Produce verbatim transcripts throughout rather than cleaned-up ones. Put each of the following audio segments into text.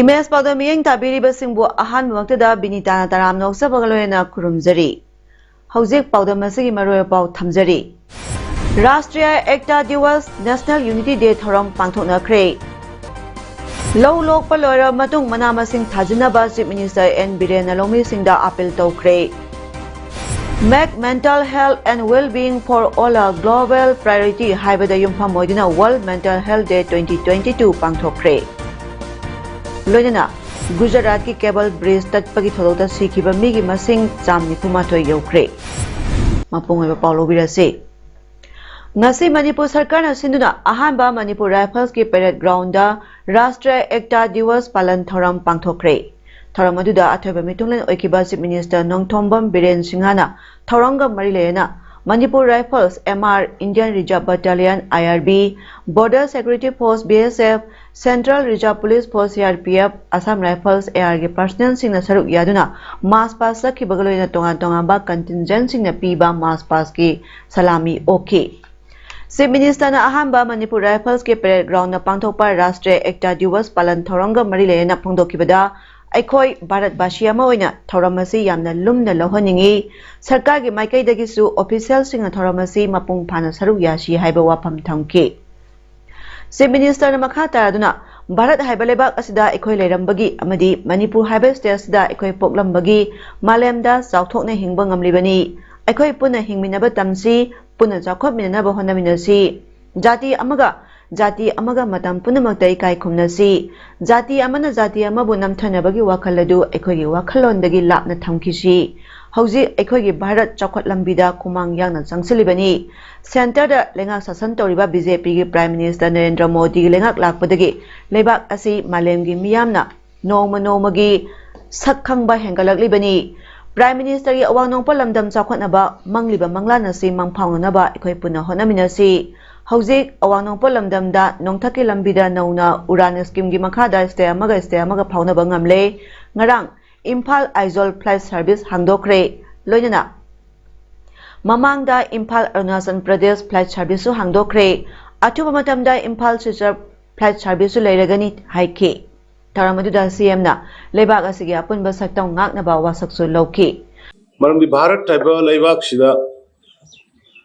Image ꯄꯥꯎꯗꯝ ꯃꯤꯠꯌꯦꯡ ꯇꯥꯕꯤꯔꯤꯕꯁꯤꯡꯕꯨ ꯑꯍꯥꯟꯕꯃꯛꯇꯗ ꯕꯤꯅꯤꯇꯥꯅ ꯇꯔꯥꯝꯅ ꯑꯣꯛꯆꯕꯒ ꯂꯣꯏꯅꯅ ꯈꯨꯔꯨꯝꯖꯔꯤ꯫ ꯍꯧꯖꯤꯛ ꯄꯥꯎꯗꯝ ꯑꯁꯤꯒꯤ ꯃꯔꯨꯑꯣꯏꯕ ꯄꯥꯎ ꯊꯝꯖꯔꯤ꯫ ꯔꯥꯁꯇ꯭ꯔꯤꯌꯥ ꯑꯦꯛꯇꯥ ꯗꯤꯋꯁ, ꯅꯦꯁꯅꯦꯜ ꯌꯨꯅꯤꯇꯤ ꯗꯦ ꯊꯧꯔꯝ ꯄꯥꯡꯊꯣꯛꯅꯈ꯭ꯔꯦ꯫ ꯂꯧ ꯂꯣꯛꯄ ꯂꯣꯏꯔꯕ ꯃꯇꯨꯡ ꯃꯅꯥ ꯃꯁꯤꯡ ꯊꯥꯖꯤꯟꯅꯕ ꯆꯤꯐ ꯃꯤꯅꯤꯁꯇꯔ ꯑꯦꯟ ꯕꯤꯔꯦꯟꯅ ꯂꯧꯃꯤꯁꯤꯡꯗ ꯑꯥꯄꯤꯜ ꯇꯧꯈ꯭ꯔꯦ꯫ Make mental health and well-being for all a global priority ꯍꯥꯏꯕꯗ ꯌꯨꯝꯐꯝ ꯑꯣꯏꯗꯨꯅ World Mental Health Day twenty twenty-two ꯄꯥꯡꯊꯣꯛꯈ꯭ꯔꯦ꯫ ꯂꯣꯏꯅꯅ ꯒꯨꯖꯔꯥꯠꯀꯤ ꯀꯦꯕꯜ ꯕ꯭ꯔꯤꯖ ꯇꯠꯄꯒꯤ ꯊꯧꯗꯣꯛꯇ ꯁꯤꯈꯤꯕ ꯃꯤꯒꯤ ꯃꯁꯤꯡ ꯆꯥꯝ ꯅꯤꯐꯨ ꯃꯥꯊꯣꯏ ꯌꯧꯈ꯭ꯔꯦ꯫ ꯃꯄꯨꯡ ꯑꯣꯏꯕ ꯄꯥꯎ ꯂꯧꯕꯤꯔꯁꯤ꯫ ꯉꯁꯤ ꯃꯅꯤꯄꯨꯔ ꯁꯔꯀꯥꯔꯅ ꯁꯤꯟꯗꯨꯅ ꯑꯍꯥꯟꯕ ꯃꯅꯤꯄꯨꯔ ꯔꯥꯏꯐꯜꯁꯀꯤ ꯄꯦꯔꯦꯗ ꯒ꯭ꯔꯥꯎꯟꯗ ꯔꯥꯁꯇ꯭ꯔꯤꯌꯥ ꯑꯦꯛꯇꯥ ꯗꯤꯋꯁ ꯄꯥꯂꯟ ꯊꯧꯔꯝ ꯄꯥꯡꯊꯣꯛꯈ꯭ꯔꯦ꯫ ꯊꯧꯔꯝ ꯑꯗꯨꯗ ꯑꯊꯣꯏꯕ ꯃꯤꯊꯨꯡꯂꯦꯟ ꯑꯣꯏꯈꯤꯕ ꯆꯤꯐ ꯃꯤꯅꯤꯁꯇꯔ ꯅꯣꯡꯊꯣꯝꯕꯝ ꯕꯤꯔꯦꯟ ꯁꯤꯡꯍꯅ ꯊꯧꯔꯝꯒ ꯃꯔꯤ ꯂꯩꯅꯅ Manipur rifles, M R, Indian reserve battalion, I R B, border security force, B S F, central reserve police force, C R P F, Assam rifles, A ꯑꯥꯔꯒꯤ ꯄꯔꯁꯅꯦꯜꯁꯤꯡꯅ ꯁꯔꯨꯛ ꯌꯥꯗꯨꯅ ꯃꯥꯔꯆ ꯄꯥꯁ ꯆꯠꯈꯤꯕꯒ ꯂꯣꯏꯅꯅ ꯇꯣꯉꯥꯟ ꯇꯣꯉꯥꯟꯕ ꯀꯟꯇꯤꯟꯖꯦꯟꯠꯁꯤꯡꯅ ꯄꯤꯕ ꯃꯥꯔꯆ ꯄꯥꯁꯀꯤ ꯁꯂꯥꯃꯤ ꯑꯣꯛꯈꯤ꯫ ꯆꯤꯐ ꯃꯤꯅꯤꯁꯇꯔꯅ ꯑꯍꯥꯟꯕ ꯃꯅꯤꯄꯨꯔ ꯔꯥꯏꯐꯜꯁꯀꯤ ꯄꯦꯔꯦꯗ ꯒ꯭ꯔꯥꯎꯟꯗ ꯄꯥꯡꯊꯣꯛꯄ ꯔꯥꯁꯇ꯭ꯔꯤꯌꯥ ꯑꯦꯛꯇꯥ ꯗꯤꯋꯁ ꯄꯥꯂꯟ ꯊꯧꯔꯝꯒ ꯃꯔꯤ ꯂꯩꯅꯅ ꯐꯣꯡꯗꯣꯛꯈꯤꯕꯗ, ꯑꯩꯈꯣꯏ ꯚꯥꯔꯠꯕꯥꯁꯤ ꯑꯃ ꯑꯣꯏꯅ ꯊꯧꯔꯝ ꯑꯁꯤ ꯌꯥꯝꯅ ꯂꯨꯝꯅ ꯂꯧꯍꯟꯅꯤꯡꯏ꯫ ꯁꯔꯀꯥꯔꯒꯤ ꯃꯥꯏꯀꯩꯗꯒꯤꯁꯨ ꯑꯣꯐꯤꯁꯤꯌꯦꯜꯁꯤꯡꯅ ꯊꯧꯔꯝ ꯑꯁꯤ ꯃꯄꯨꯡ ꯐꯥꯅ ꯁꯔꯨꯛ ꯌꯥꯁꯤ ꯍꯥꯏꯕ ꯋꯥꯐꯝ ꯊꯝꯈꯤ꯫ ꯆꯤꯐ ꯃꯤꯅꯤꯁꯇꯔꯅ ꯃꯈꯥ ꯇꯥꯔꯗꯨꯅ, ꯚꯥꯔꯠ ꯍꯥꯏꯕ ꯂꯩꯕꯥꯛ ꯑꯁꯤꯗ ꯑꯩꯈꯣꯏ ꯂꯩꯔꯝꯕꯒꯤ ꯑꯃꯗꯤ ꯃꯅꯤꯄꯨꯔ ꯍꯥꯏꯕ ꯁ꯭ꯇꯦꯠ ꯑꯁꯤꯗ ꯑꯩꯈꯣꯏ ꯄꯣꯛꯂꯝꯕꯒꯤ ꯃꯥꯂꯦꯝꯗ ꯆꯥꯎꯊꯣꯛꯅ ꯍꯤꯡꯕ ꯉꯝꯂꯤꯕꯅꯤ꯫ ꯑꯩꯈꯣꯏ ꯄꯨꯟꯅ ꯍꯤꯡꯃꯤꯟꯅꯕ ꯇꯝꯁꯤ, ꯄꯨꯟꯅ ꯆꯥꯎꯈꯠꯃꯤꯟꯅꯅꯕ ꯍꯣꯠꯅꯃꯤꯟꯅꯁꯤ꯫ ꯖꯥꯇꯤ ꯑꯃꯒ ꯖꯥꯇꯤ ꯑꯃꯒ ꯃꯇꯝ ꯄꯨꯝꯅꯃꯛꯇ ꯏꯀꯥꯏ ꯈꯨꯝꯅꯁꯤ꯫ ꯖꯥꯇꯤ ꯑꯃꯅ ꯖꯥꯇꯤ ꯑꯃꯕꯨ ꯅꯝꯊꯅꯕꯒꯤ ꯋꯥꯈꯜ ꯑꯗꯨ ꯑꯩꯈꯣꯏꯒꯤ ꯋꯥꯈꯜꯂꯣꯟꯗꯒꯤ ꯂꯥꯞꯅ ꯊꯝꯈꯤꯁꯤ꯫ ꯍꯧꯖꯤꯛ ꯑꯩꯈꯣꯏꯒꯤ ꯚꯥꯔꯠ ꯆꯥꯎꯈꯠ ꯂꯝꯕꯤꯗ ꯈꯨꯃꯥꯡ ꯌꯥꯡꯅ ꯆꯪꯁꯤꯜꯂꯤꯕꯅꯤ꯫ ꯁꯦꯟꯇꯔꯗ ꯂꯩꯉꯥꯛ ꯁꯥꯁꯟ ꯇꯧꯔꯤꯕ ꯕꯤ ꯖꯦ ꯄꯤꯒꯤ ꯄ꯭ꯔꯥꯏꯝ ꯃꯤꯅꯤꯁꯇꯔ ꯅꯔꯦꯟꯗ꯭ꯔ ꯃꯣꯗꯤꯒꯤ ꯂꯩꯉꯥꯛ ꯂꯥꯛꯄꯗꯒꯤ ꯂꯩꯕꯥꯛ ꯑꯁꯤ ꯃꯥꯂꯦꯝꯒꯤ ꯃꯤꯌꯥꯝꯅ ꯅꯣꯡꯃ ꯅꯣꯡꯃꯒꯤ ꯁꯛ ꯈꯪꯕ ꯍꯦꯟꯒꯠꯂꯛꯂꯤꯕꯅꯤ꯫ ꯄ꯭ꯔꯥꯏꯝ ꯃꯤꯅꯤꯁꯇꯔꯒꯤ ꯑꯋꯥꯡ ꯅꯣꯡꯄꯣꯛ ꯂꯝꯗꯝ ꯆꯥꯎꯈꯠꯅꯕ ꯃꯪꯂꯤꯕ ꯃꯪꯂꯥꯟ ꯑꯁꯤ ꯃꯪꯐꯥꯎꯅꯅꯕ ꯑꯩꯈꯣꯏ ꯄꯨꯟꯅ ꯍꯣꯠꯅꯃꯤꯟꯅꯁꯤ꯫ ꯍꯧꯖꯤꯛ ꯑꯋꯥꯡ ꯅꯣꯡꯄꯣꯛ ꯂꯝꯗꯝꯗ ꯅꯣꯡꯊꯛꯀꯤ ꯂꯝꯕꯤꯗ ꯅꯧꯅ ꯎꯔꯥꯟ ꯁ꯭ꯀꯤꯝꯒꯤ ꯃꯈꯥꯗ ꯁ꯭ꯇꯦꯠ ꯑꯃꯒ ꯁ꯭ꯇꯦꯠ ꯑꯃꯒ ꯐꯥꯎꯅꯕ ꯉꯝꯂꯦ꯫ ꯉꯔꯥꯡ ꯏꯝꯐꯥꯜ ꯑꯥꯏꯖꯣꯜ ꯐ꯭ꯂꯥꯏꯠ ꯁꯔꯚꯤꯁ ꯍꯥꯡꯗꯣꯛꯈ꯭ꯔꯦ꯫ ꯂꯣꯏꯅꯅ ꯃꯃꯥꯡꯗ ꯏꯝꯐꯥꯜ ꯑꯔꯨꯅꯥꯆꯜ ꯄ꯭ꯔꯗꯦꯁ ꯐ꯭ꯂꯥꯏꯠ ꯁꯔꯚꯤꯁꯁꯨ ꯍꯥꯡꯗꯣꯛꯈ꯭ꯔꯦ꯫ ꯑꯊꯨꯕ ꯃꯇꯝꯗ ꯏꯝꯐꯥꯜ ꯁꯤꯜꯆꯔ ꯐ꯭ꯂꯥꯏꯠ ꯁꯔꯚꯤꯁꯁꯨ ꯂꯩꯔꯒꯅꯤ ꯍꯥꯏꯈꯤ꯫ ꯊꯧꯔꯝ ꯑꯗꯨꯗ ꯁꯤ ꯑꯦꯝꯅ ꯂꯩꯕꯥꯛ ꯑꯁꯤꯒꯤ ꯑꯄꯨꯟꯕ ꯁꯛꯇꯝ ꯉꯥꯛꯅꯕ ꯋꯥꯁꯛꯁꯨ ꯂꯧꯈꯤ꯫ ꯃꯔꯝꯗꯤ ꯚꯥꯔꯠ ꯍꯥꯏꯕ ꯂꯩꯕꯥꯛꯁꯤꯗ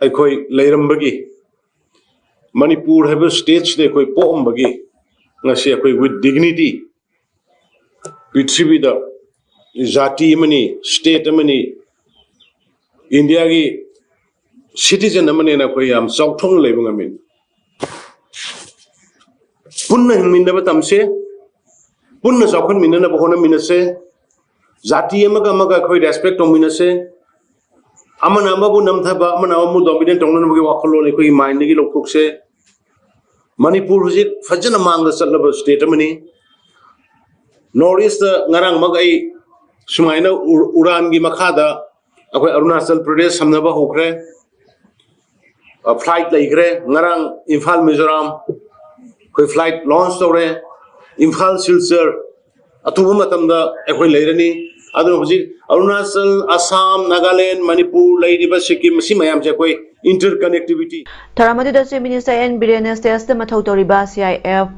ꯑꯩꯈꯣꯏ ꯂꯩꯔꯝꯕꯒꯤ, ꯃꯅꯤꯄꯨꯔ ꯍꯥꯏꯕ ꯁ꯭ꯇꯦꯠꯁꯤꯗ ꯑꯩꯈꯣꯏ ꯄꯣꯛꯑꯝꯕꯒꯤ ꯉꯁꯤ ꯑꯩꯈꯣꯏ with dignity ꯄ꯭ꯔꯤꯊꯤꯕꯤꯗ ꯖꯥꯇꯤ ꯑꯃꯅꯤ, ꯁ꯭ꯇꯦꯠ ꯑꯃꯅꯤ, ꯏꯟꯗꯤꯌꯥꯒꯤ ꯁꯤꯇꯤꯖꯟ ꯑꯃꯅꯦꯅ ꯑꯩꯈꯣꯏ ꯌꯥꯝ ꯆꯥꯎꯊꯣꯛꯅ ꯂꯩꯕ ꯉꯝꯃꯤ꯫ ꯄꯨꯟꯅ ꯍꯤꯡꯃꯤꯟꯅꯕ ꯇꯝꯁꯦ, ꯄꯨꯟꯅ ꯆꯥꯎꯈꯠꯃꯤꯟꯅꯅꯕ ꯍꯣꯠꯅꯃꯤꯟꯅꯁꯦ, ꯖꯥꯇꯤ ꯑꯃꯒ ꯑꯃꯒ ꯑꯩꯈꯣꯏ ꯔꯦꯁꯄꯦꯛ ꯇꯧꯃꯤꯟꯅꯁꯦ, ꯑꯃꯅ ꯑꯃꯕꯨ ꯅꯝꯊꯕ, ꯑꯃꯅ ꯑꯃꯕꯨ ꯗꯣꯃꯤꯅꯦꯠ ꯇꯧꯅꯅꯕꯒꯤ ꯋꯥꯈꯜꯂꯣꯟ ꯑꯩꯈꯣꯏꯒꯤ ꯃꯥꯏꯟꯗꯒꯤ ꯂꯧꯊꯣꯛꯁꯦ꯫ ꯃꯅꯤꯄꯨꯔ ꯍꯧꯖꯤꯛ ꯐꯖꯅ ꯃꯥꯡꯗ ꯆꯠꯂꯕ ꯁ꯭ꯇꯦꯠ ꯑꯃꯅꯤ꯫ ꯅꯣꯔꯠ ꯏꯁꯇ ꯉꯔꯥꯡꯃꯛ ꯑꯩ ꯁꯨꯃꯥꯏꯅ ꯎ-, ꯎꯔꯥꯟꯒꯤ ꯃꯈꯥꯗ ꯑꯩꯈꯣꯏ ꯑꯔꯨꯅꯥꯆꯜ ꯄ꯭ꯔꯗꯦꯁ ꯁꯝꯅꯕ ꯍꯧꯈ꯭ꯔꯦ꯫ ꯑ, ꯐ꯭ꯂꯥꯏꯠ ꯂꯩꯈ꯭ꯔꯦ꯫ ꯉꯔꯥꯡ ꯏꯝꯐꯥꯜ ꯃꯤꯖꯣꯔꯥꯝ ꯑꯩꯈꯣꯏ ꯐ꯭ꯂꯥꯏꯠ ꯂꯣꯟꯆ ꯇꯧꯔꯦ꯫ ꯏꯝꯐꯥꯜ ꯁꯤꯜꯆꯔ ꯑꯊꯨꯕ ꯃꯇꯝꯗ ꯑꯩꯈꯣꯏ ꯂꯩꯔꯅꯤ꯫ ꯑꯗꯨꯅ ꯍꯧꯖꯤꯛ ꯑꯔꯨꯅꯥꯆꯜ, ꯑꯁꯥꯝ, ꯅꯥꯒꯥꯂꯦꯟ, ꯃꯅꯤꯄꯨꯔ ꯂꯩꯔꯤꯕ ꯁꯤꯛꯀꯤꯝ, ꯃꯁꯤ ꯃꯌꯥꯝꯁꯦ ꯑꯩꯈꯣꯏ ꯏꯟꯇꯔ ꯀꯅꯦꯛꯇꯤꯚꯤꯇꯤ꯫ ꯊꯧꯔꯝ ꯑꯗꯨꯗ ꯆꯤꯐ ꯃꯤꯅꯤꯁꯇꯔ ꯑꯦꯟ ꯕꯤꯔꯦꯟꯅ ꯁ꯭ꯇꯦꯠꯁꯇ ꯃꯊꯧ ꯇꯧꯔꯤꯕ C I F,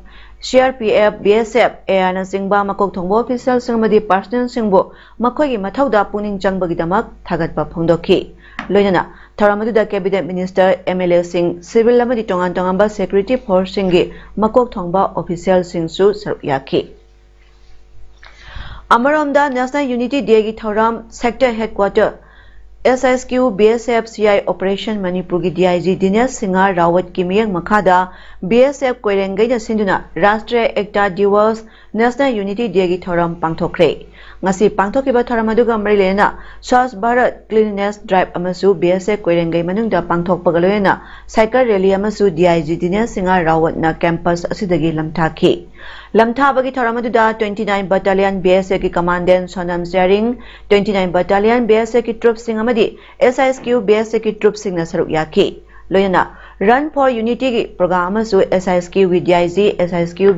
C R P F, B S F, A ꯑꯥꯔꯅꯆꯤꯡꯕ ꯃꯀꯣꯛ ꯊꯣꯡꯕ ꯑꯣꯐꯤꯁꯤꯌꯦꯜꯁꯤꯡ ꯑꯃꯗꯤ ꯄꯥꯔꯁꯅꯦꯜꯁꯤꯡꯕꯨ ꯃꯈꯣꯏꯒꯤ ꯃꯊꯧꯗ ꯄꯨꯛꯅꯤꯡ ꯆꯪꯕꯒꯤꯗꯃꯛ ꯊꯥꯒꯠꯄ ꯐꯣꯡꯗꯣꯛꯈꯤ꯫ ꯂꯣꯏꯅꯅ ꯊꯧꯔꯝ ꯑꯗꯨꯗ ꯀꯦꯕꯤꯅꯦꯠ ꯃꯤꯅꯤꯁꯇꯔ, ꯑꯦꯝ ꯑꯦꯜ ꯑꯦꯁꯤꯡ, ꯁꯤꯚꯤꯜ ꯑꯃꯗꯤ ꯇꯣꯉꯥꯟ ꯇꯣꯉꯥꯟꯕ ꯁꯦꯀ꯭ꯌꯨꯔꯤꯇꯤ ꯐꯣꯔꯁꯁꯤꯡꯒꯤ ꯃꯀꯣꯛ ꯊꯣꯡꯕ ꯑꯣꯐꯤꯁꯤꯌꯦꯜꯁꯤꯡꯁꯨ ꯁꯔꯨꯛ ꯌꯥꯈꯤ꯫ ꯑꯃꯔꯣꯝꯗ ꯅꯦꯁꯅꯦꯜ ꯌꯨꯅꯤꯇꯤ ꯗꯦꯒꯤ ꯊꯧꯔꯝ sector headquarter, S S Q, B S F, C I operation ꯃꯅꯤꯄꯨꯔꯒꯤ ꯗꯤ ꯑꯥꯏ ꯖꯤ ꯗꯤꯅꯦꯁ ꯁꯤꯡꯍ ꯔꯥꯋꯠꯀꯤ ꯃꯤꯠꯌꯦꯡ ꯃꯈꯥꯗ ꯕꯤ ꯑꯦꯁ ꯑꯦꯐ ꯀꯣꯏꯔꯦꯡꯒꯩꯅ ꯁꯤꯟꯗꯨꯅ ꯔꯥꯁꯇ꯭ꯔꯤꯌꯥ ꯑꯦꯛꯇꯥ ꯗꯤꯋꯁ National Unity Day ꯒꯤ ꯊꯧꯔꯝ ꯄꯥꯡꯊꯣꯛꯈ꯭ꯔꯦ꯫ ꯉꯁꯤ ꯄꯥꯡꯊꯣꯛꯈꯤꯕ ꯊꯧꯔꯝ ꯑꯗꯨꯒ ꯃꯔꯤ ꯂꯩꯅꯅ Swachh Bharat Cleanliness Drive ꯑꯃꯁꯨ B S F ꯀꯣꯏꯔꯦꯡꯒꯩ ꯃꯅꯨꯡꯗ ꯄꯥꯡꯊꯣꯛꯄꯒ ꯂꯣꯏꯅꯅ cycle rally ꯑꯃꯁꯨ D I G Dinesh Singha Rawat ꯅ campus ꯑꯁꯤꯗꯒꯤ ꯂꯝꯊꯥꯈꯤ꯫ ꯂꯝꯊꯥꯕꯒꯤ ꯊꯧꯔꯝ ꯑꯗꯨꯗ twenty nine Battalion B S F ꯀꯤ Commandant Sonam Syaring, twenty nine Battalion B S F ꯀꯤ troops ꯁꯤꯡ ꯑꯃꯗꯤ S I S Q B S F ꯀꯤ troops ꯁꯤꯡꯅ ꯁꯔꯨꯛ ꯌꯥꯈꯤ꯫ ꯂꯣꯏꯅꯅ Run for Unity ꯒꯤ program ꯑꯃꯁꯨ S I S Q ꯒꯤ D I G, S I S Q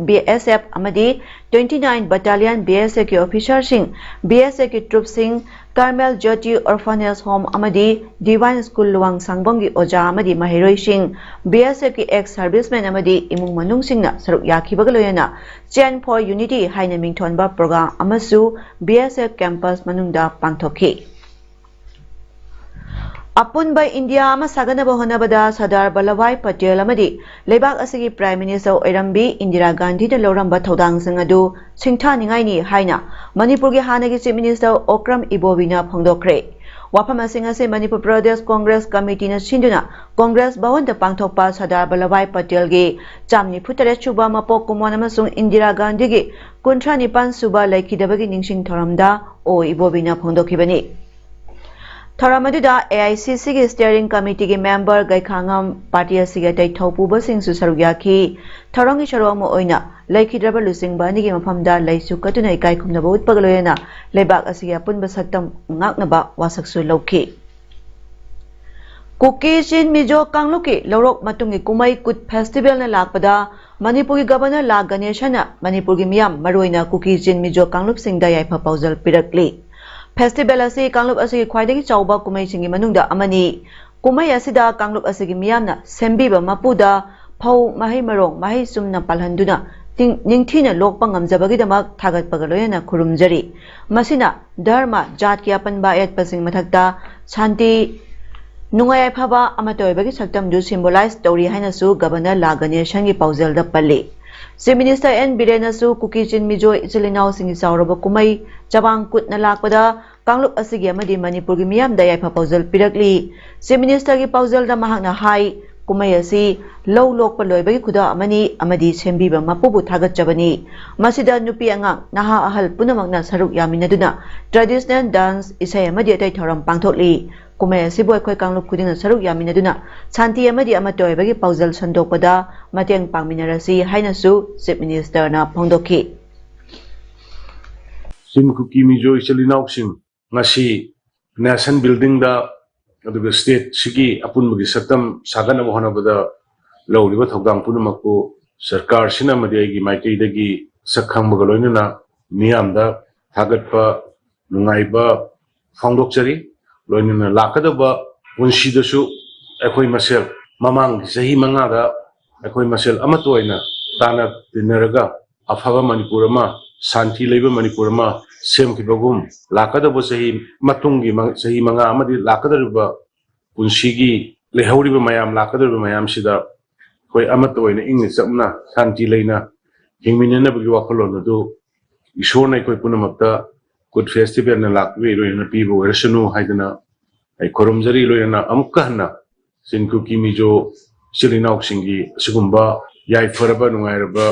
B S F ꯑꯃꯗꯤ twenty nine Battalion B S F ꯀꯤ officer ꯁꯤꯡ, B S F ꯀꯤ troops ꯁꯤꯡ, Carmel Jyoti Orphanage Home ꯑꯃꯗꯤ Divine School ꯂꯨꯋꯥꯡꯁꯥꯡꯕꯝꯒꯤ ꯑꯣꯖꯥ ꯑꯃꯗꯤ ꯃꯍꯩꯔꯣꯏꯁꯤꯡ, B S F ꯀꯤ ex servicemen ꯑꯃꯗꯤ ꯏꯃꯨꯡ ꯃꯅꯨꯡꯁꯤꯡꯅ ꯁꯔꯨꯛ ꯌꯥꯈꯤꯕꯒ ꯂꯣꯏꯅꯅ Chant for Unity ꯍꯥꯏꯅ ꯃꯤꯡꯊꯣꯟꯕ program ꯑꯃꯁꯨ B S F campus ꯃꯅꯨꯡꯗ ꯄꯥꯡꯊꯣꯛꯈꯤ꯫ ꯑꯄꯨꯟꯕ ꯏꯟꯗꯤꯌꯥ ꯑꯃ ꯁꯥꯒꯠꯅꯕ ꯍꯣꯠꯅꯕꯗ ꯁꯔꯗꯥꯔ ꯚꯜꯂꯚꯚꯥꯏ ꯄꯇꯦꯜ ꯑꯃꯗꯤ ꯂꯩꯕꯥꯛ ꯑꯁꯤꯒꯤ Prime Minister ꯑꯣꯏꯔꯝꯕꯤ ꯏꯟꯗꯤꯔꯥ ꯒꯥꯟꯙꯤꯅ ꯂꯧꯔꯝꯕ ꯊꯧꯗꯥꯡꯁꯤꯡ ꯑꯗꯨ ꯁꯤꯡꯊꯥꯅꯤꯡꯉꯥꯏꯅꯤ ꯍꯥꯏꯅ ꯃꯅꯤꯄꯨꯔꯒꯤ ꯍꯥꯟꯅꯒꯤ Chief Minister ꯑꯣꯀ꯭ꯔꯝ ꯏꯕꯣꯕꯤꯅ ꯐꯣꯡꯗꯣꯛꯈ꯭ꯔꯦ꯫ ꯋꯥꯐꯝ ꯑꯁꯤꯡ ꯑꯁꯤ ꯃꯅꯤꯄꯨꯔ ꯄ꯭ꯔꯗꯦꯁ ꯀꯣꯡꯒ꯭ꯔꯦꯁ ꯀꯃꯤꯇꯤꯅ ꯁꯤꯟꯗꯨꯅ ꯀꯣꯡꯒ꯭ꯔꯦꯁ ꯚꯋꯟꯗ ꯄꯥꯡꯊꯣꯛꯄ ꯁꯔꯗꯥꯔ ꯚꯜꯂꯚꯚꯥꯏ ꯄꯇꯦꯜꯒꯤ ꯆꯥꯝ ꯅꯤꯐꯨ ꯇꯔꯦꯠ ꯁꯨꯕ ꯃꯄꯣꯛ ꯀꯨꯝꯑꯣꯟ ꯑꯃꯁꯨꯡ ꯏꯟꯗꯤꯔꯥ ꯒꯥꯟꯙꯤꯒꯤ ꯀꯨꯟꯊ꯭ꯔꯥ ꯅꯤꯄꯥꯟ ꯁꯨꯕ ꯂꯩꯈꯤꯗꯕꯒꯤ ꯅꯤꯡꯁꯤꯡ ꯊꯧꯔꯝꯗ ꯑꯣ ꯏꯕꯣꯕꯤꯅ ꯐꯣꯡꯗꯣꯛꯈꯤꯕꯅꯤ꯫ ꯊꯧꯔꯝ ꯑꯗꯨꯗ A I C C ꯒꯤ Steering Committee ꯒꯤ member ꯒꯩꯈꯥꯉꯝ, party ꯑꯁꯤꯒꯤ ꯑꯇꯩ ꯊꯧꯄꯨꯕꯁꯤꯡꯁꯨ ꯁꯔꯨꯛ ꯌꯥꯈꯤ꯫ ꯊꯧꯔꯝꯒꯤ ꯁꯔꯨꯛ ꯑꯃ ꯑꯣꯏꯅ ꯂꯩꯈꯤꯗ꯭ꯔꯕ ꯂꯨꯆꯤꯡꯕ ꯑꯅꯤꯒꯤ ꯃꯐꯝꯗ ꯂꯩꯁꯨ ꯀꯠꯇꯨꯅ ꯏꯀꯥꯏ ꯈꯨꯝꯅꯕ ꯎꯠꯄꯒ ꯂꯣꯏꯅꯅ ꯂꯩꯕꯥꯛ ꯑꯁꯤꯒꯤ ꯑꯄꯨꯟꯕ ꯁꯛꯇꯝ ꯉꯥꯛꯅꯕ ꯋꯥꯁꯛꯁꯨ ꯂꯧꯈꯤ꯫ ꯀꯨꯀꯤ ꯆꯤꯟ ꯃꯤꯖꯣ ꯀꯥꯡꯂꯨꯞꯀꯤ ꯂꯧꯔꯣꯛ ꯃꯇꯨꯡꯒꯤ ꯀꯨꯝꯍꯩ ꯀꯨꯠ festival ꯅ ꯂꯥꯛꯄꯗ ꯃꯅꯤꯄꯨꯔꯒꯤ Governor ꯂꯥ ꯒꯅꯦꯁꯟꯅ ꯃꯅꯤꯄꯨꯔꯒꯤ ꯃꯤꯌꯥꯝ, ꯃꯔꯨꯑꯣꯏꯅ ꯀꯨꯀꯤ ꯆꯤꯟ ꯃꯤꯖꯣ ꯀꯥꯡꯂꯨꯞꯁꯤꯡꯗ ꯌꯥꯏꯐ ꯄꯥꯎꯖꯦꯜ ꯄꯤꯔꯛꯂꯤ꯫ Festival ꯑꯁꯤ ꯀꯥꯡꯂꯨꯞ ꯑꯁꯤꯒꯤ ꯈ꯭ꯋꯥꯏꯗꯒꯤ ꯆꯥꯎꯕ ꯀꯨꯝꯍꯩꯁꯤꯡꯒꯤ ꯃꯅꯨꯡꯗ ꯑꯃꯅꯤ꯫ ꯀꯨꯝꯍꯩ ꯑꯁꯤꯗ ꯀꯥꯡꯂꯨꯞ ꯑꯁꯤꯒꯤ ꯃꯤꯌꯥꯝꯅ ꯁꯦꯝꯕꯤꯕ ꯃꯄꯨꯗ ꯐꯧ, ꯃꯍꯩ ꯃꯔꯣꯡ, ꯃꯍꯩ ꯆꯨꯝꯅ ꯄꯥꯜꯍꯟꯗꯨꯅ ꯇꯤꯡ-, ꯅꯤꯡꯊꯤꯅ ꯂꯣꯛꯄ ꯉꯝꯖꯕꯒꯤꯗꯃꯛ ꯊꯥꯒꯠꯄꯒ ꯂꯣꯏꯅꯅ ꯈꯨꯔꯨꯝꯖꯔꯤ꯫ ꯃꯁꯤꯅ ꯙꯔꯃ, ꯖꯥꯠꯀꯤ ꯑꯄꯟꯕ ꯑꯌꯦꯠꯄꯁꯤꯡ ꯃꯊꯛꯇ ꯁꯥꯟꯇꯤ, ꯅꯨꯡꯉꯥꯏ ꯌꯥꯏꯐꯕ ꯑꯃꯠꯇ ꯑꯣꯏꯕꯒꯤ ꯁꯛꯇꯝꯗꯨ symbolize ꯇꯧꯔꯤ ꯍꯥꯏꯅꯁꯨ Governor ꯂꯥ ꯒꯅꯦꯁꯟꯒꯤ ꯄꯥꯎꯖꯦꯜꯗ ꯄꯜꯂꯤ꯫ Chief Minister N ꯕꯤꯔꯦꯟꯅꯁꯨ ꯀꯨꯀꯤ ꯆꯤꯟ ꯃꯤꯖꯣ ꯏꯆꯤꯜ ꯏꯅꯥꯎꯁꯤꯡꯒꯤ ꯆꯥꯎꯔꯕ ꯀꯨꯝꯍꯩ ꯆꯕꯥꯡ ꯀꯨꯠꯅ ꯂꯥꯛꯄꯗ ꯀꯥꯡꯂꯨꯞ ꯑꯁꯤꯒꯤ ꯑꯃꯗꯤ ꯃꯅꯤꯄꯨꯔꯒꯤ ꯃꯤꯌꯥꯝꯗ ꯌꯥꯏꯐ ꯄꯥꯎꯖꯦꯜ ꯄꯤꯔꯛꯂꯤ꯫ Chief Minister ꯒꯤ ꯄꯥꯎꯖꯦꯜꯗ ꯃꯍꯥꯛꯅ ꯍꯥꯏ, ꯀꯨꯝꯍꯩ ꯑꯁꯤ ꯂꯧ ꯂꯣꯛꯄ ꯂꯣꯏꯕꯒꯤ ꯈꯨꯗꯝ ꯑꯃꯅꯤ ꯑꯃꯗꯤ ꯁꯦꯝꯕꯤꯕ ꯃꯄꯨꯕꯨ ꯊꯥꯒꯠꯆꯕꯅꯤ꯫ ꯃꯁꯤꯗ ꯅꯨꯄꯤ ꯑꯉꯥꯡ, ꯅꯍꯥ ꯑꯍꯜ ꯄꯨꯝꯅꯃꯛꯅ ꯁꯔꯨꯛ ꯌꯥꯃꯤꯟꯅꯗꯨꯅ traditional dance, ꯏꯁꯩ ꯑꯃꯗꯤ ꯑꯇꯩ ꯊꯧꯔꯝ ꯄꯥꯡꯊꯣꯛꯂꯤ꯫ ꯀꯨꯝꯍꯩ ꯑꯁꯤꯕꯨ ꯑꯩꯈꯣꯏ ꯀꯥꯡꯂꯨꯞ ꯈꯨꯗꯤꯡꯅ ꯁꯔꯨꯛ ꯌꯥꯃꯤꯟꯅꯗꯨꯅ ꯁꯥꯟꯇꯤ ꯑꯃꯗꯤ ꯑꯃꯠꯇ ꯑꯣꯏꯕꯒꯤ ꯄꯥꯎꯖꯦꯜ ꯁꯟꯗꯣꯛꯄꯗ ꯃꯇꯦꯡ ꯄꯥꯡꯃꯤꯟꯅꯔꯁꯤ ꯍꯥꯏꯅꯁꯨ Chief Ministerꯅ ꯐꯣꯡꯗꯣꯛꯈꯤ꯫ ꯆꯤꯡ ꯀꯨꯀꯤ ꯃꯤꯖꯣ ꯏꯆꯤꯜ ꯏꯅꯥꯎꯁꯤꯡ, ꯉꯁꯤ nation buildingꯗ ꯑꯗꯨꯒ stateꯁꯤꯒꯤ ꯑꯄꯨꯟꯕꯒꯤ ꯁꯛꯇꯝ ꯁꯥꯒꯠꯅꯕ ꯍꯣꯠꯅꯕꯗ ꯂꯧꯔꯤꯕ ꯊꯧꯗꯥꯡ ꯄꯨꯝꯅꯃꯛꯄꯨ ꯁꯔꯀꯥꯔꯁꯤꯅ ꯑꯃꯗꯤ ꯑꯩꯒꯤ ꯃꯥꯏꯀꯩꯗꯒꯤ ꯁꯛ ꯈꯪꯕꯒ ꯂꯣꯏꯅꯅ ꯃꯤꯌꯥꯝꯗ ꯊꯥꯒꯠꯄ, ꯅꯨꯡꯉꯥꯏꯕ ꯐꯣꯡꯗꯣꯛꯆꯔꯤ꯫ ꯂꯣꯏꯅꯅ ꯂꯥꯛꯀꯗꯕ ꯄꯨꯟꯁꯤꯗꯁꯨ ꯑꯩꯈꯣꯏ ꯃꯁꯦꯜ ꯃꯃꯥꯡꯒꯤ ꯆꯍꯤ ꯃꯉꯥꯗ ꯑꯩꯈꯣꯏ ꯃꯁꯦꯜ ꯑꯃꯠꯇ ꯑꯣꯏꯅ ꯇꯥꯟꯅ ꯇꯤꯟꯅꯔꯒ ꯑꯐꯕ ꯃꯅꯤꯄꯨꯔ ꯑꯃ, ꯁꯥꯟꯇꯤ ꯂꯩꯕ ꯃꯅꯤꯄꯨꯔ ꯑꯃ ꯁꯦꯝꯈꯤꯕꯒꯨꯝ, ꯂꯥꯛꯀꯗꯕ ꯆꯍꯤ ꯃꯇꯨꯡꯒꯤ ꯃ-, ꯆꯍꯤ ꯃꯉꯥ ꯑꯃꯗꯤ ꯂꯥꯛꯀꯗꯧꯔꯤꯕ ꯄꯨꯟꯁꯤꯒꯤ ꯂꯩꯍꯧꯔꯤꯕ ꯃꯌꯥꯝ, ꯂꯥꯛꯀꯗꯧꯔꯤꯕ ꯃꯌꯥꯝꯁꯤꯗ ꯑꯩꯈꯣꯏ ꯑꯃꯠꯇ ꯑꯣꯏꯅ ꯏꯪꯅ ꯆꯞꯅ ꯁꯥꯟꯇꯤ ꯂꯩꯅ ꯍꯤꯡꯃꯤꯟꯅꯅꯕꯒꯤ ꯋꯥꯈꯜꯂꯣꯟ ꯑꯗꯨ ꯏꯁꯣꯔꯅ ꯑꯩꯈꯣꯏ ꯄꯨꯝꯅꯃꯛꯇ Kut Festivalꯅ ꯂꯥꯛꯄꯒ ꯏꯔꯣꯏꯅꯅ ꯄꯤꯕ ꯑꯣꯏꯔꯁꯅꯨ ꯍꯥꯏꯗꯅ ꯑꯩ ꯈꯨꯔꯨꯝꯖꯔꯤ꯫ ꯂꯣꯏꯅꯅ ꯑꯃꯨꯛꯀ ꯍꯟꯅ ꯆꯤꯡ ꯀꯨꯀꯤ ꯃꯤꯖꯣ ꯏꯆꯤꯜ ꯏꯅꯥꯎꯁꯤꯡꯒꯤ ꯑꯁꯤꯒꯨꯝꯕ ꯌꯥꯏꯐꯔꯕ ꯅꯨꯡꯉꯥꯏꯔꯕ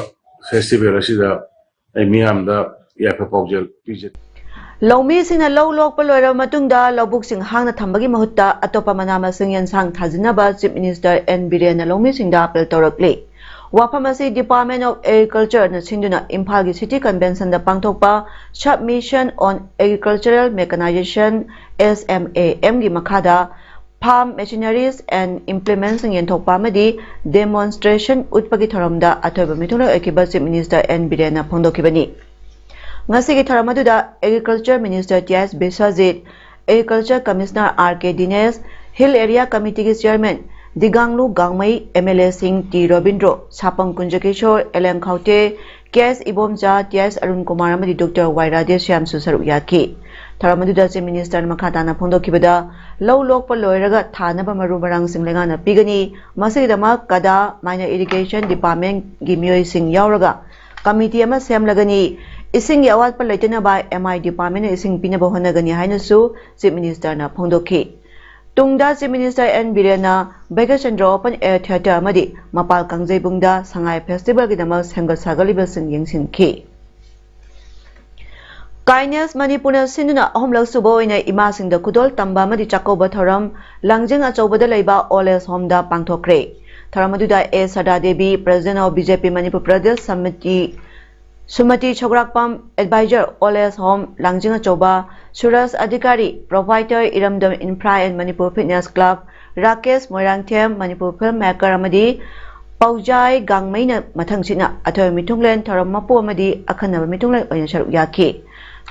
festival ꯑꯁꯤꯗ ꯑꯩ ꯃꯤꯌꯥꯝꯗ ꯌꯥꯏꯐ ꯄꯥꯎꯖꯦꯜ ꯄꯤꯖꯔꯤ꯫ ꯂꯧꯃꯤꯁꯤꯡꯅ ꯂꯧ ꯂꯣꯛꯄ ꯂꯣꯏꯔꯕ ꯃꯇꯨꯡꯗ ꯂꯧꯕꯨꯛꯁꯤꯡ ꯍꯥꯡꯅ ꯊꯝꯕꯒꯤ ꯃꯍꯨꯠꯇ ꯑꯇꯣꯞꯄ ꯃꯅꯥ ꯃꯁꯤꯡ ꯌꯦꯟꯁꯥꯡ ꯊꯥꯖꯤꯟꯅꯕ Chief Minister N ꯕꯤꯔꯦꯟꯅ ꯂꯧꯃꯤꯁꯤꯡꯗ ꯑꯥꯄꯤꯜ ꯇꯧꯔꯛꯂꯤ꯫ ꯋꯥꯐꯝ ꯑꯁꯤ Department of Agricultureꯅ ꯁꯤꯟꯗꯨꯅ ꯏꯝꯐꯥꯜꯒꯤ City Conventionꯗ ꯄꯥꯡꯊꯣꯛꯄ Submission on Agricultural Mechanization, S M A Mꯒꯤ ꯃꯈꯥꯗ Farm Machineries and Implementsꯁꯤꯡ ꯌꯦꯟꯊꯣꯛꯄ ꯑꯃꯗꯤ demonstration ꯎꯠꯄꯒꯤ ꯊꯧꯔꯝꯗ ꯑꯊꯣꯏꯕ ꯃꯤꯊꯨꯡꯂꯦꯟ ꯑꯣꯏꯈꯤꯕ Chief Minister N ꯕꯤꯔꯦꯟꯅ ꯐꯣꯡꯗꯣꯛꯈꯤꯕꯅꯤ꯫ ꯉꯁꯤꯒꯤ ꯊꯧꯔꯝ ꯑꯗꯨꯗ Agriculture Minister T S Biswajit, Agriculture Commissioner R K Dinesh, Hill Area Committeeꯒꯤ Chairman Digangloo Gangmei, M L Aꯁꯤꯡ T Robindro, Sapam Kunjakishor, L M Khaute, K S Ibomcha, T S Arun Kumar ꯑꯃꯗꯤ ꯗꯣꯛꯇꯔ ꯋꯥꯏ ꯔꯥꯙꯦꯁ꯭ꯌꯥꯝꯁꯨ ꯁꯔꯨꯛ ꯌꯥꯈꯤ꯫ ꯊꯧꯔꯝ ꯑꯗꯨꯗ Chief Ministerꯅ ꯃꯈꯥ ꯇꯥꯅ ꯐꯣꯡꯗꯣꯛꯈꯤꯕꯗ, ꯂꯧ ꯂꯣꯛꯄ ꯂꯣꯏꯔꯒ ꯊꯥꯅꯕ ꯃꯔꯨ ꯃꯔꯥꯡꯁꯤꯡ ꯂꯩꯉꯥꯛꯅ ꯄꯤꯒꯅꯤ꯫ ꯃꯁꯤꯒꯤꯗꯃꯛ ꯀꯗꯥ, Minor Irrigation Departmentꯀꯤ ꯃꯤꯑꯣꯏꯁꯤꯡ ꯌꯥꯎꯔꯒ committee ꯑꯃ ꯁꯦꯝꯂꯒꯅꯤ꯫ ꯏꯁꯤꯡꯒꯤ ꯑꯋꯥꯠꯄ ꯂꯩꯇꯅꯕ M I Departmentꯅ ꯏꯁꯤꯡ ꯄꯤꯅꯕ ꯍꯣꯠꯅꯒꯅꯤ ꯍꯥꯏꯅꯁꯨ Chief Ministerꯅ ꯐꯣꯡꯗꯣꯛꯈꯤ꯫ ꯇꯨꯡꯗ Chief Minister N ꯕꯤꯔꯦꯟꯅ Bhagyachandra Open Air Theatre ꯑꯃꯗꯤ ꯃꯄꯥꯜ ꯀꯥꯡꯖꯩꯕꯨꯡꯗ ꯁꯉꯥꯏ Festivalꯒꯤꯗꯃꯛ ꯁꯦꯝꯒꯠ ꯁꯥꯒꯠꯂꯤꯕꯁꯤꯡ ꯌꯦꯡꯁꯤꯟꯈꯤ꯫ Kindness ꯃꯅꯤꯄꯨꯔꯅ ꯁꯤꯟꯗꯨꯅ ꯑꯍꯨꯝꯂꯛ ꯁꯨꯕ ꯑꯣꯏꯅ ꯏꯃꯥꯁꯤꯡꯗ ꯈꯨꯗꯣꯜ ꯇꯝꯕ ꯑꯃꯗꯤ ꯆꯥꯛꯀꯧꯕ ꯊꯧꯔꯝ ꯂꯥꯡꯖꯤꯡ ꯑꯆꯧꯕꯗ ꯂꯩꯕ Old Age Homeꯗ ꯄꯥꯡꯊꯣꯛꯈ꯭ꯔꯦ꯫ ꯊꯧꯔꯝ ꯑꯗꯨꯗ ꯑꯦ ꯁꯔꯗꯥ Devi, President of B J P Manipur Pradesh Samiti, ꯁꯨꯃꯇꯤ ꯁꯧꯒ꯭ꯔꯥꯛꯄꯝ, Advisor Old Age Home ꯂꯥꯡꯖꯤꯡ ꯑꯆꯧꯕ, ꯁꯨꯔꯖ ꯑꯙꯤꯀꯥꯔꯤ, Proprietor ꯏꯔꯝꯗꯝ Infra and Manipur Fitness Club, Rakesh Moirangthem, Manipur Film Maker ꯑꯃꯗꯤ ꯄꯥꯎꯖꯥꯏ ꯒꯥꯡꯃꯩꯅ ꯃꯊꯪꯁꯤꯠꯅ ꯑꯊꯣꯏꯕ ꯃꯤꯊꯨꯡꯂꯦꯟ, ꯊꯧꯔꯝ ꯃꯄꯨ ꯑꯃꯗꯤ ꯑꯈꯟꯅꯕ ꯃꯤꯊꯨꯡꯂꯦꯟ ꯑꯣꯏꯅ ꯁꯔꯨꯛ ꯌꯥꯈꯤ꯫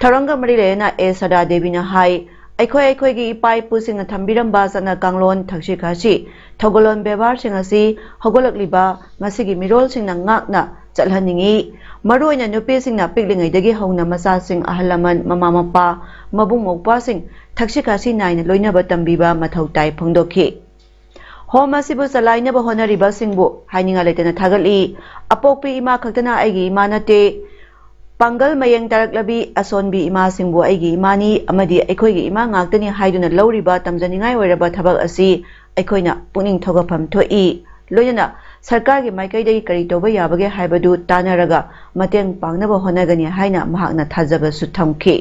ꯊꯧꯔꯝꯒ ꯃꯔꯤ ꯂꯩꯅꯅ ꯑꯦ ꯁꯔꯗꯥ ꯗꯦꯕꯤꯅ ꯍꯥꯏ, ꯑꯩꯈꯣꯏ ꯑꯩꯈꯣꯏꯒꯤ ꯏꯄꯥ ꯏꯄꯨꯁꯤꯡꯅ ꯊꯝꯕꯤꯔꯝꯕ ꯆꯠꯅ ꯀꯥꯡꯂꯣꯟ, ꯊꯛꯁꯤ ꯈꯥꯁꯤ, ꯊꯧꯒꯜꯂꯣꯟ ꯕꯦꯕꯥꯔꯁꯤꯡ ꯑꯁꯤ ꯍꯧꯒꯠꯂꯛꯂꯤꯕ ꯉꯁꯤꯒꯤ ꯃꯤꯔꯣꯜꯁꯤꯡꯅ ꯉꯥꯛꯅ ꯆꯠꯍꯟꯅꯤꯡꯏ꯫ ꯃꯔꯨꯑꯣꯏꯅ ꯅꯨꯄꯤꯁꯤꯡꯅ ꯄꯤꯛꯂꯤꯉꯩꯗꯒꯤ ꯍꯧꯅ ꯃꯆꯥꯁꯤꯡ, ꯑꯍꯜ ꯂꯃꯟ, ꯃꯃꯥ ꯃꯄꯥ, ꯃꯕꯨꯡ ꯃꯧꯄ꯭ꯋꯥꯁꯤꯡ ꯊꯛꯁꯤ ꯈꯥꯁꯤ ꯅꯥꯏꯅ ꯂꯣꯏꯅꯕ ꯇꯝꯕꯤꯕ ꯃꯊꯧ ꯇꯥꯏ ꯐꯣꯡꯗꯣꯛꯈꯤ꯫ Home ꯑꯁꯤꯕꯨ ꯆꯂꯥꯏꯅꯕ ꯍꯣꯠꯅꯔꯤꯕꯁꯤꯡꯕꯨ ꯍꯥꯏꯅꯤꯡꯉꯥꯏ ꯂꯩꯇꯅ ꯊꯥꯒꯠꯂꯤ꯫ ꯑꯄꯣꯛꯄꯤ ꯏꯃꯥ ꯈꯛꯇꯅ ꯑꯩꯒꯤ ꯏꯃꯥ ꯅꯠꯇꯦ꯫ ꯄꯥꯡꯒꯜ ꯃꯌꯦꯡ ꯇꯥꯔꯛꯂꯕꯤ ꯑꯁꯣꯟꯕꯤ ꯏꯃꯥꯁꯤꯡꯕꯨ ꯑꯩꯒꯤ ꯏꯃꯥꯅꯤ ꯑꯃꯗꯤ ꯑꯩꯈꯣꯏꯒꯤ ꯏꯃꯥ ꯉꯥꯛꯇꯅꯤ ꯍꯥꯏꯗꯨꯅ ꯂꯧꯔꯤꯕ ꯇꯝꯖꯅꯤꯡꯉꯥꯏ ꯑꯣꯏꯔꯕ ꯊꯕꯛ ꯑꯁꯤ ꯑꯩꯈꯣꯏꯅ ꯄꯨꯛꯅꯤꯡ ꯊꯧꯒꯠꯐꯝ ꯊꯣꯛꯏ꯫ ꯂꯣꯏꯅꯅ ꯁꯔꯀꯥꯔꯒꯤ ꯃꯥꯏꯀꯩꯗꯒꯤ ꯀꯔꯤ ꯇꯧꯕ ꯌꯥꯕꯒꯦ ꯍꯥꯏꯕꯗꯨ ꯇꯥꯟꯅꯔꯒ ꯃꯇꯦꯡ ꯄꯥꯡꯅꯕ ꯍꯣꯠꯅꯒꯅꯤ ꯍꯥꯏꯅ ꯃꯍꯥꯛꯅ ꯊꯥꯖꯕꯁꯨ ꯊꯝꯈꯤ꯫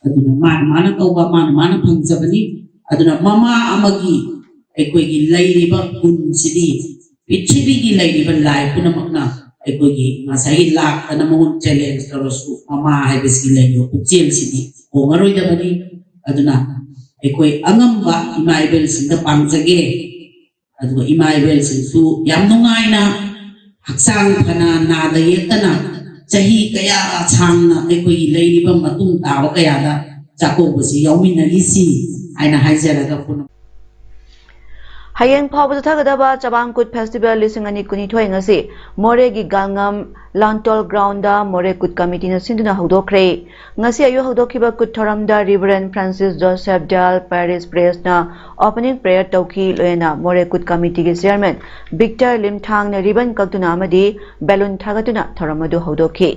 ꯑꯗꯨꯅ ꯃꯥꯅ ꯃꯥꯅ ꯇꯧꯕ ꯃꯥꯅ ꯃꯥꯅ ꯐꯪꯖꯕꯅꯤ꯫ ꯑꯗꯨꯅ ꯃꯃꯥ ꯑꯃꯒꯤ ꯑꯩꯈꯣꯏꯒꯤ ꯂꯩꯔꯤꯕ ꯒꯨꯟꯁꯤꯗꯤ ꯄ꯭ꯔꯤꯊꯤꯕꯤꯒꯤ ꯂꯩꯔꯤꯕ ꯂꯥꯏ ꯄꯨꯝꯅꯃꯛꯅ ꯑꯩꯈꯣꯏꯒꯤ ꯉꯁꯥꯏꯒꯤ ꯂꯥꯛꯇꯅ ꯃꯉꯣꯟ challenge ꯇꯧꯔꯁꯨ ꯃꯃꯥ ꯍꯥꯏꯕꯁꯤꯒꯤ ꯂꯩꯔꯤꯕ ꯄꯨꯛꯆꯦꯜꯁꯤꯗꯤ ꯍꯣꯡꯉꯔꯣꯏꯗꯕꯅꯤ꯫ ꯑꯗꯨꯅ ꯑꯩꯈꯣꯏ ꯑꯉꯝꯕ ꯏꯃꯥ ꯏꯕꯦꯜꯁꯤꯡꯗ ꯄꯥꯡꯖꯒꯦ꯫ ꯑꯗꯨꯒ ꯏꯃꯥ ꯏꯕꯦꯜꯁꯤꯡꯁꯨ ꯌꯥꯝ ꯅꯨꯡꯉꯥꯏꯅ ꯍꯛꯆꯥꯡ ꯐꯅ ꯅꯥꯗ ꯌꯦꯛꯇꯅ ꯆꯍꯤ ꯀꯌꯥ ꯁꯥꯡꯅ ꯑꯩꯈꯣꯏꯒꯤ ꯂꯩꯔꯤꯕ ꯃꯇꯨꯡ ꯇꯥꯕ ꯀꯌꯥꯗ ꯆꯥꯛꯀꯧꯕꯁꯤ ꯌꯥꯎꯃꯤꯟꯅꯈꯤꯁꯤ ꯍꯥꯏꯅ ꯍꯥꯏꯖꯔꯒ ꯄꯨꯟꯅ ꯍꯌꯦꯡ ꯐꯥꯎꯕ ꯆꯠꯊꯒꯗꯕ ꯆꯕꯥꯡ ꯀꯨꯠ Festival ꯂꯤꯁꯤꯡ ꯑꯅꯤ ꯀꯨꯟꯅꯤꯊꯣꯏ ꯉꯁꯤ ꯃꯣꯔꯦꯒꯤ ꯒꯥꯜꯉꯝ ꯂꯥꯟꯇꯣꯜ groundꯗ ꯃꯣꯔꯦ ꯀꯨꯠ committeeꯅ ꯁꯤꯟꯗꯨꯅ ꯍꯧꯗꯣꯛꯈ꯭ꯔꯦ꯫ ꯉꯁꯤ ꯑꯌꯨꯛ ꯍꯧꯗꯣꯛꯈꯤꯕ ꯀꯨꯠ ꯊꯧꯔꯝꯗ Reverend Francis Joseph Dale Parish Priestꯅ opening prayer ꯇꯧꯈꯤ꯫ ꯂꯣꯏꯅꯅ ꯃꯣꯔꯦ ꯀꯨꯠ committeeꯒꯤ chairman Victor ꯂꯤꯝꯊꯥꯡꯅ ribbon ꯀꯛꯇꯨꯅ ꯑꯃꯗꯤ balloon ꯊꯥꯒꯠꯇꯨꯅ ꯊꯧꯔꯝ ꯑꯗꯨ ꯍꯧꯗꯣꯛꯈꯤ꯫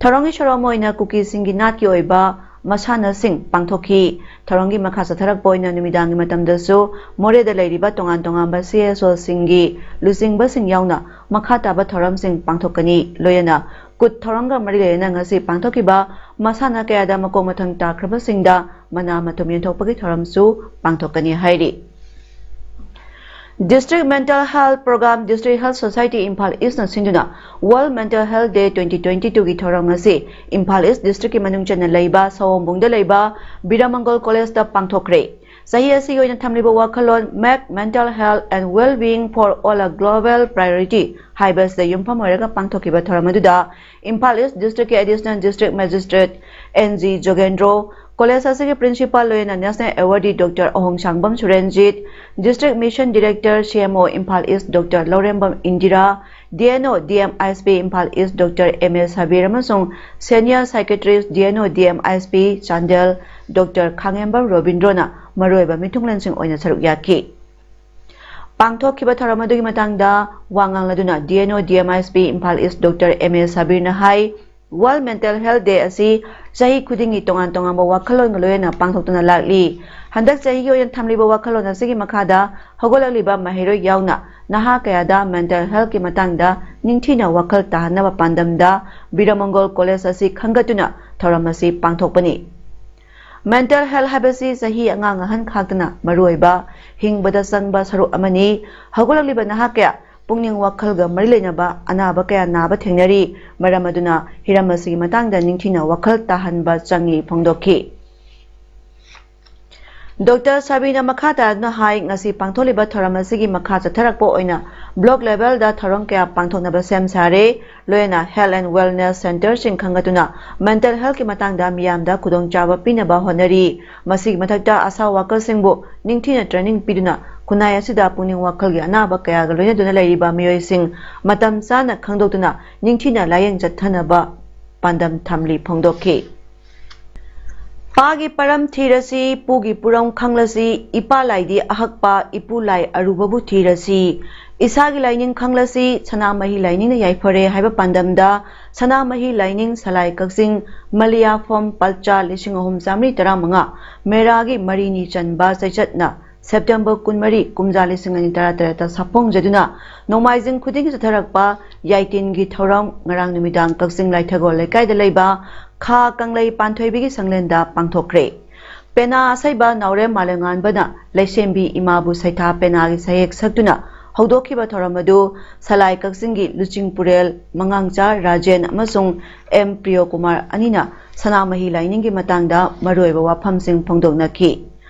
ꯊꯧꯔꯝꯒꯤ ꯁꯣꯔꯣꯝ ꯑꯣꯏꯅ ꯀꯨꯀꯤꯁꯤꯡꯒꯤ ꯅꯥꯠꯀꯤ ꯑꯣꯏꯕ ꯃꯁꯥꯟꯅꯁꯤꯡ ꯄꯥꯡꯊꯣꯛꯈꯤ꯫ ꯊꯧꯔꯝꯒꯤ ꯃꯈꯥ ꯆꯠꯊꯔꯛꯄ ꯑꯣꯏꯅ ꯅꯨꯃꯤꯗꯥꯡꯒꯤ ꯃꯇꯝꯗꯁꯨ ꯃꯣꯔꯦꯗ ꯂꯩꯔꯤꯕ ꯇꯣꯉꯥꯟ ꯇꯣꯉꯥꯟꯕ ꯁꯤ ꯑꯦꯁ ꯑꯣꯁꯤꯡꯒꯤ ꯂꯨꯆꯤꯡꯕꯁꯤꯡ ꯌꯥꯎꯅ ꯃꯈꯥ ꯇꯥꯕ ꯊꯧꯔꯝꯁꯤꯡ ꯄꯥꯡꯊꯣꯛꯀꯅꯤ꯫ ꯂꯣꯏꯅꯅ ꯀꯨꯠ ꯊꯧꯔꯝꯒ ꯃꯔꯤ ꯂꯩꯅꯅ ꯉꯁꯤ ꯄꯥꯡꯊꯣꯛꯈꯤꯕ ꯃꯁꯥꯟꯅ ꯀꯌꯥꯗ ꯃꯀꯣꯛ ꯃꯊꯪ ꯇꯥꯈ꯭ꯔꯕꯁꯤꯡꯗ ꯃꯅꯥ ꯃꯊꯨꯝ ꯌꯦꯟꯊꯣꯛꯄꯒꯤ ꯊꯧꯔꯝꯁꯨ ꯄꯥꯡꯊꯣꯛꯀꯅꯤ ꯍꯥꯏꯔꯤ꯫ District Mental Health Program, District Health Society Imphal Eastꯅ ꯁꯤꯟꯗꯨꯅ World Mental Health Day twenty twenty-twoꯒꯤ ꯊꯧꯔꯝ ꯑꯁꯤ ꯏꯝꯐꯥꯜ ꯏꯁ ꯗꯤꯁꯇ꯭ꯔꯤꯛꯀꯤ ꯃꯅꯨꯡ ꯆꯟꯅ ꯂꯩꯕ ꯁꯑꯣꯝꯕꯨꯡꯗ ꯂꯩꯕ ꯕꯤꯔꯃꯪꯒꯣꯜ ꯀꯣꯂꯦꯖꯇ ꯄꯥꯡꯊꯣꯛꯈ꯭ꯔꯦ꯫ ꯆꯍꯤ ꯑꯁꯤꯒꯤ ꯑꯣꯏꯅ ꯊꯝꯂꯤꯕ ꯋꯥꯈꯜꯂꯣꯟ Make Mental Health and Well-being for All a Global Priority ꯍꯥꯏꯕ ꯑꯁꯤꯗ ꯌꯨꯝꯐꯝ ꯑꯣꯏꯔꯒ ꯄꯥꯡꯊꯣꯛꯈꯤꯕ ꯊꯧꯔꯝ ꯑꯗꯨꯗ ꯏꯝꯐꯥꯜ ꯏꯁ ꯗꯤꯁꯇ꯭ꯔꯤꯛꯀꯤ additional district magistrate N G Jogendro, college ꯑꯁꯤꯒꯤ ꯄ꯭ꯔꯤꯟꯁꯤꯄꯥꯜ ꯂꯣꯏꯅꯅ national awardee doctor Ahongshangbam Surenjit, district mission director C M O Imphal east doctor Lourembam Indira, D N O D M I S P Imphal east doctor M A Sabir ꯑꯃꯁꯨꯡ senior psychiatrist D N O D M I S P Chandel doctor Khangembam ꯔꯣꯕꯤꯟꯗ꯭ꯔꯣꯅ ꯃꯔꯨꯑꯣꯏꯕ ꯃꯤꯊꯨꯡꯂꯦꯟꯁꯤꯡ ꯑꯣꯏꯅ ꯁꯔꯨꯛ ꯌꯥꯈꯤ꯫ ꯄꯥꯡꯊꯣꯛꯈꯤꯕ ꯊꯧꯔꯝ ꯑꯗꯨꯒꯤ ꯃꯇꯥꯡꯗ ꯋꯥ ꯉꯥꯡꯂꯗꯨꯅ D N O D M I S P Imphal east doctor M A ꯁꯕꯤꯔꯅ ꯍꯥꯏ, World Mental Health Day ꯑꯁꯤ ꯆꯍꯤ ꯈꯨꯗꯤꯡꯒꯤ ꯇꯣꯉꯥꯟ ꯇꯣꯉꯥꯟꯕ ꯋꯥꯈꯜꯂꯣꯟꯒ ꯂꯣꯏꯅꯅ ꯄꯥꯡꯊꯣꯛꯇꯨꯅ ꯂꯥꯛꯂꯤ꯫ ꯍꯟꯗꯛ ꯆꯍꯤꯒꯤ ꯑꯣꯏꯅ ꯊꯝꯂꯤꯕ ꯋꯥꯈꯜꯂꯣꯟ ꯑꯁꯤꯒꯤ ꯃꯈꯥꯗ ꯍꯧꯒꯠꯂꯛꯂꯤꯕ ꯃꯍꯩꯔꯣꯏ ꯌꯥꯎꯅ ꯅꯍꯥ ꯀꯌꯥꯗ ꯃꯦꯟꯇꯦꯜ ꯍꯦꯜꯊꯀꯤ ꯃꯇꯥꯡꯗ ꯅꯤꯡꯊꯤꯅ ꯋꯥꯈꯜ ꯇꯥꯍꯟꯅꯕ ꯄꯥꯟꯗꯝꯗ ꯕꯤꯔꯃꯪꯒꯣꯜ ꯀꯣꯂꯦꯖ ꯑꯁꯤ ꯈꯟꯒꯠꯇꯨꯅ ꯊꯧꯔꯝ ꯑꯁꯤ ꯄꯥꯡꯊꯣꯛꯄꯅꯤ꯫ ꯃꯦꯟꯇꯦꯜ ꯍꯦꯜꯊ ꯍꯥꯏꯕꯁꯤ ꯆꯍꯤ ꯑꯉꯥꯡ ꯑꯍꯟ ꯈꯥꯛꯇꯅ ꯃꯔꯨꯑꯣꯏꯕ ꯍꯤꯡꯕꯗ ꯆꯪꯕ ꯁꯔꯨꯛ ꯑꯃꯅꯤ꯫ ꯍꯧꯒꯠꯂꯛꯂꯤꯕ ꯅꯍꯥ ꯀꯌꯥ ꯄꯨꯛꯅꯤꯡ ꯋꯥꯈꯜꯒ ꯃꯔꯤ ꯂꯩꯅꯕ ꯑꯅꯥꯕ ꯀꯌꯥ ꯅꯥꯕ ꯊꯦꯡꯅꯔꯤ꯫ ꯃꯔꯝ ꯑꯗꯨꯅ ꯍꯤꯔꯝ ꯑꯁꯤꯒꯤ ꯃꯇꯥꯡꯗ ꯅꯤꯡꯊꯤꯅ ꯋꯥꯈꯜ ꯇꯥꯍꯟꯕ ꯆꯪꯏ ꯐꯣꯡꯗꯣꯛꯈꯤ꯫ ꯗꯣꯛꯇꯔ ꯁꯕꯤꯅ ꯃꯈꯥ ꯇꯥꯗꯨꯅ ꯍꯥꯏ, ꯉꯁꯤ ꯄꯥꯡꯊꯣꯛꯂꯤꯕ ꯊꯧꯔꯝ ꯑꯁꯤꯒꯤ ꯃꯈꯥ ꯆꯠꯊꯔꯛꯄ ꯑꯣꯏꯅ ꯕ꯭ꯂꯣꯛ ꯂꯦꯚꯦꯜꯗ ꯊꯧꯔꯝ ꯀꯌꯥ ꯄꯥꯡꯊꯣꯛꯅꯕ ꯁꯦꯝ ꯁꯥꯔꯦ꯫ ꯂꯣꯏꯅꯅ ꯍꯦꯜꯊ ꯑꯦꯟ ꯋꯦꯜꯅꯦꯁ ꯁꯦꯟꯇꯔꯁꯤꯡ ꯈꯟꯒꯠꯇꯨꯅ ꯃꯦꯟꯇꯦꯜ ꯍꯦꯜꯊꯀꯤ ꯃꯇꯥꯡꯗ ꯃꯤꯌꯥꯝꯗ ꯈꯨꯗꯣꯡꯆꯥꯕ ꯄꯤꯅꯕ ꯍꯣꯠꯅꯔꯤ꯫ ꯃꯁꯤꯒꯤ ꯃꯊꯛꯇ ꯑꯁꯥ ꯋꯥꯀꯔꯁꯤꯡꯕꯨ ꯅꯤꯡꯊꯤꯅ ꯇ꯭ꯔꯦꯅꯤꯡ ꯄꯤꯗꯨꯅ ꯈꯨꯟꯅꯥꯏ ꯑꯁꯤꯗ ꯄꯨꯛꯅꯤꯡ ꯋꯥꯈꯜꯒꯤ ꯑꯅꯥꯕ ꯀꯌꯥꯒ ꯂꯣꯏꯅꯗꯨꯅ ꯂꯩꯔꯤꯕ ꯃꯤꯑꯣꯏꯁꯤꯡ ꯃꯇꯝ ꯆꯥꯅ ꯈꯪꯗꯣꯛꯇꯨꯅ ꯅꯤꯡꯊꯤꯅ ꯂꯥꯌꯦꯡ ꯆꯠꯊꯅꯕ ꯄꯥꯟꯗꯝ ꯊꯝꯂꯤ ꯐꯣꯡꯗꯣꯛꯈꯤ꯫ ꯄꯥꯒꯤ ꯄꯔꯝ ꯊꯤꯔꯁꯤ, ꯄꯨꯒꯤ ꯄꯨꯔꯝ ꯈꯪꯂꯁꯤ, ꯏꯄꯥ ꯂꯥꯏꯗꯤ ꯑꯍꯛꯄ, ꯏꯄꯨ ꯂꯥꯏ ꯑꯔꯨꯕꯕꯨ ꯊꯤꯔꯁꯤ꯫ ꯏꯁꯥꯒꯤ ꯂꯥꯏꯅꯤꯡ ꯈꯪꯂꯁꯤ, ꯁꯅꯥꯃꯍꯤ ꯂꯥꯏꯅꯤꯡꯅ ꯌꯥꯏꯐꯔꯦ ꯍꯥꯏꯕ ꯄꯥꯟꯗꯝꯗ ꯁꯅꯥꯃꯍꯤ ꯂꯥꯏꯅꯤꯡ ꯁꯂꯥꯏ ꯀꯛꯆꯤꯡ ꯃꯂꯤꯌꯥꯐꯝ ꯄꯜꯆꯥ ꯂꯤꯁꯤꯡ ꯑꯍꯨꯝ ꯆꯥꯃꯔꯤ ꯇꯔꯥꯃꯉꯥ ꯃꯦꯔꯥꯒꯤ ꯃꯔꯤꯅꯤ ꯆꯟꯕ ꯆꯩꯆꯠꯅ ꯁꯦꯞꯇꯦꯝꯕꯔ ꯀꯨꯟꯃꯔꯤ, ꯀꯨꯝꯖꯥ ꯂꯤꯁꯤꯡ ꯑꯅꯤ ꯇꯔꯥꯇꯔꯦꯠꯇ ꯁꯥꯐꯣꯡꯖꯗꯨꯅ ꯅꯣꯡꯃꯥꯏꯖꯤꯡ ꯈꯨꯗꯤꯡꯒꯤ ꯆꯠꯊꯔꯛꯄ ꯌꯥꯏꯇꯤꯟꯒꯤ ꯊꯧꯔꯝ ꯉꯔꯥꯡ ꯅꯨꯃꯤꯗꯥꯡ ꯀꯛꯆꯤꯡ ꯂꯥꯏꯊꯒꯣꯜ ꯂꯩꯀꯥꯏꯗ ꯂꯩꯕ ꯈꯥ ꯀꯪꯂꯩ ꯄꯥꯟꯊꯣꯏꯕꯤꯒꯤ ꯁꯪꯂꯦꯟꯗ ꯄꯥꯡꯊꯣꯛꯈ꯭ꯔꯦ꯫ ꯄꯦꯅꯥ ꯑꯁꯩꯕ ꯅꯥꯎꯔꯦꯝ ꯃꯥꯂꯦꯝꯉꯥꯟꯕꯅ ꯂꯩꯁꯦꯝꯕꯤ ꯏꯃꯥꯕꯨ ꯁꯩꯊꯥ ꯄꯦꯅꯥꯒꯤ ꯁꯩꯍꯦꯛ ꯁꯛꯇꯨꯅ ꯍꯧꯗꯣꯛꯈꯤꯕ ꯊꯧꯔꯝ ꯑꯗꯨ ꯁꯂꯥꯏ ꯀꯛꯆꯤꯡꯒꯤ ꯂꯨꯆꯤꯡꯄꯨꯔꯦꯜ ꯃꯉꯥꯡꯆꯥ ꯔꯥꯖꯦꯟ ꯑꯃꯁꯨꯡ ꯑꯦꯝ ꯄ꯭ꯔꯤꯌꯣꯀꯨꯃꯥꯔ ꯑꯅꯤꯅ ꯁꯅꯥꯃꯍꯤ ꯂꯥꯏꯅꯤꯡꯒꯤ ꯃꯇꯥꯡꯗ ꯃꯔꯨꯑꯣꯏꯕ ꯋꯥꯐꯝꯁꯤꯡ ꯐꯣꯡꯗꯣꯛꯅꯈꯤ꯫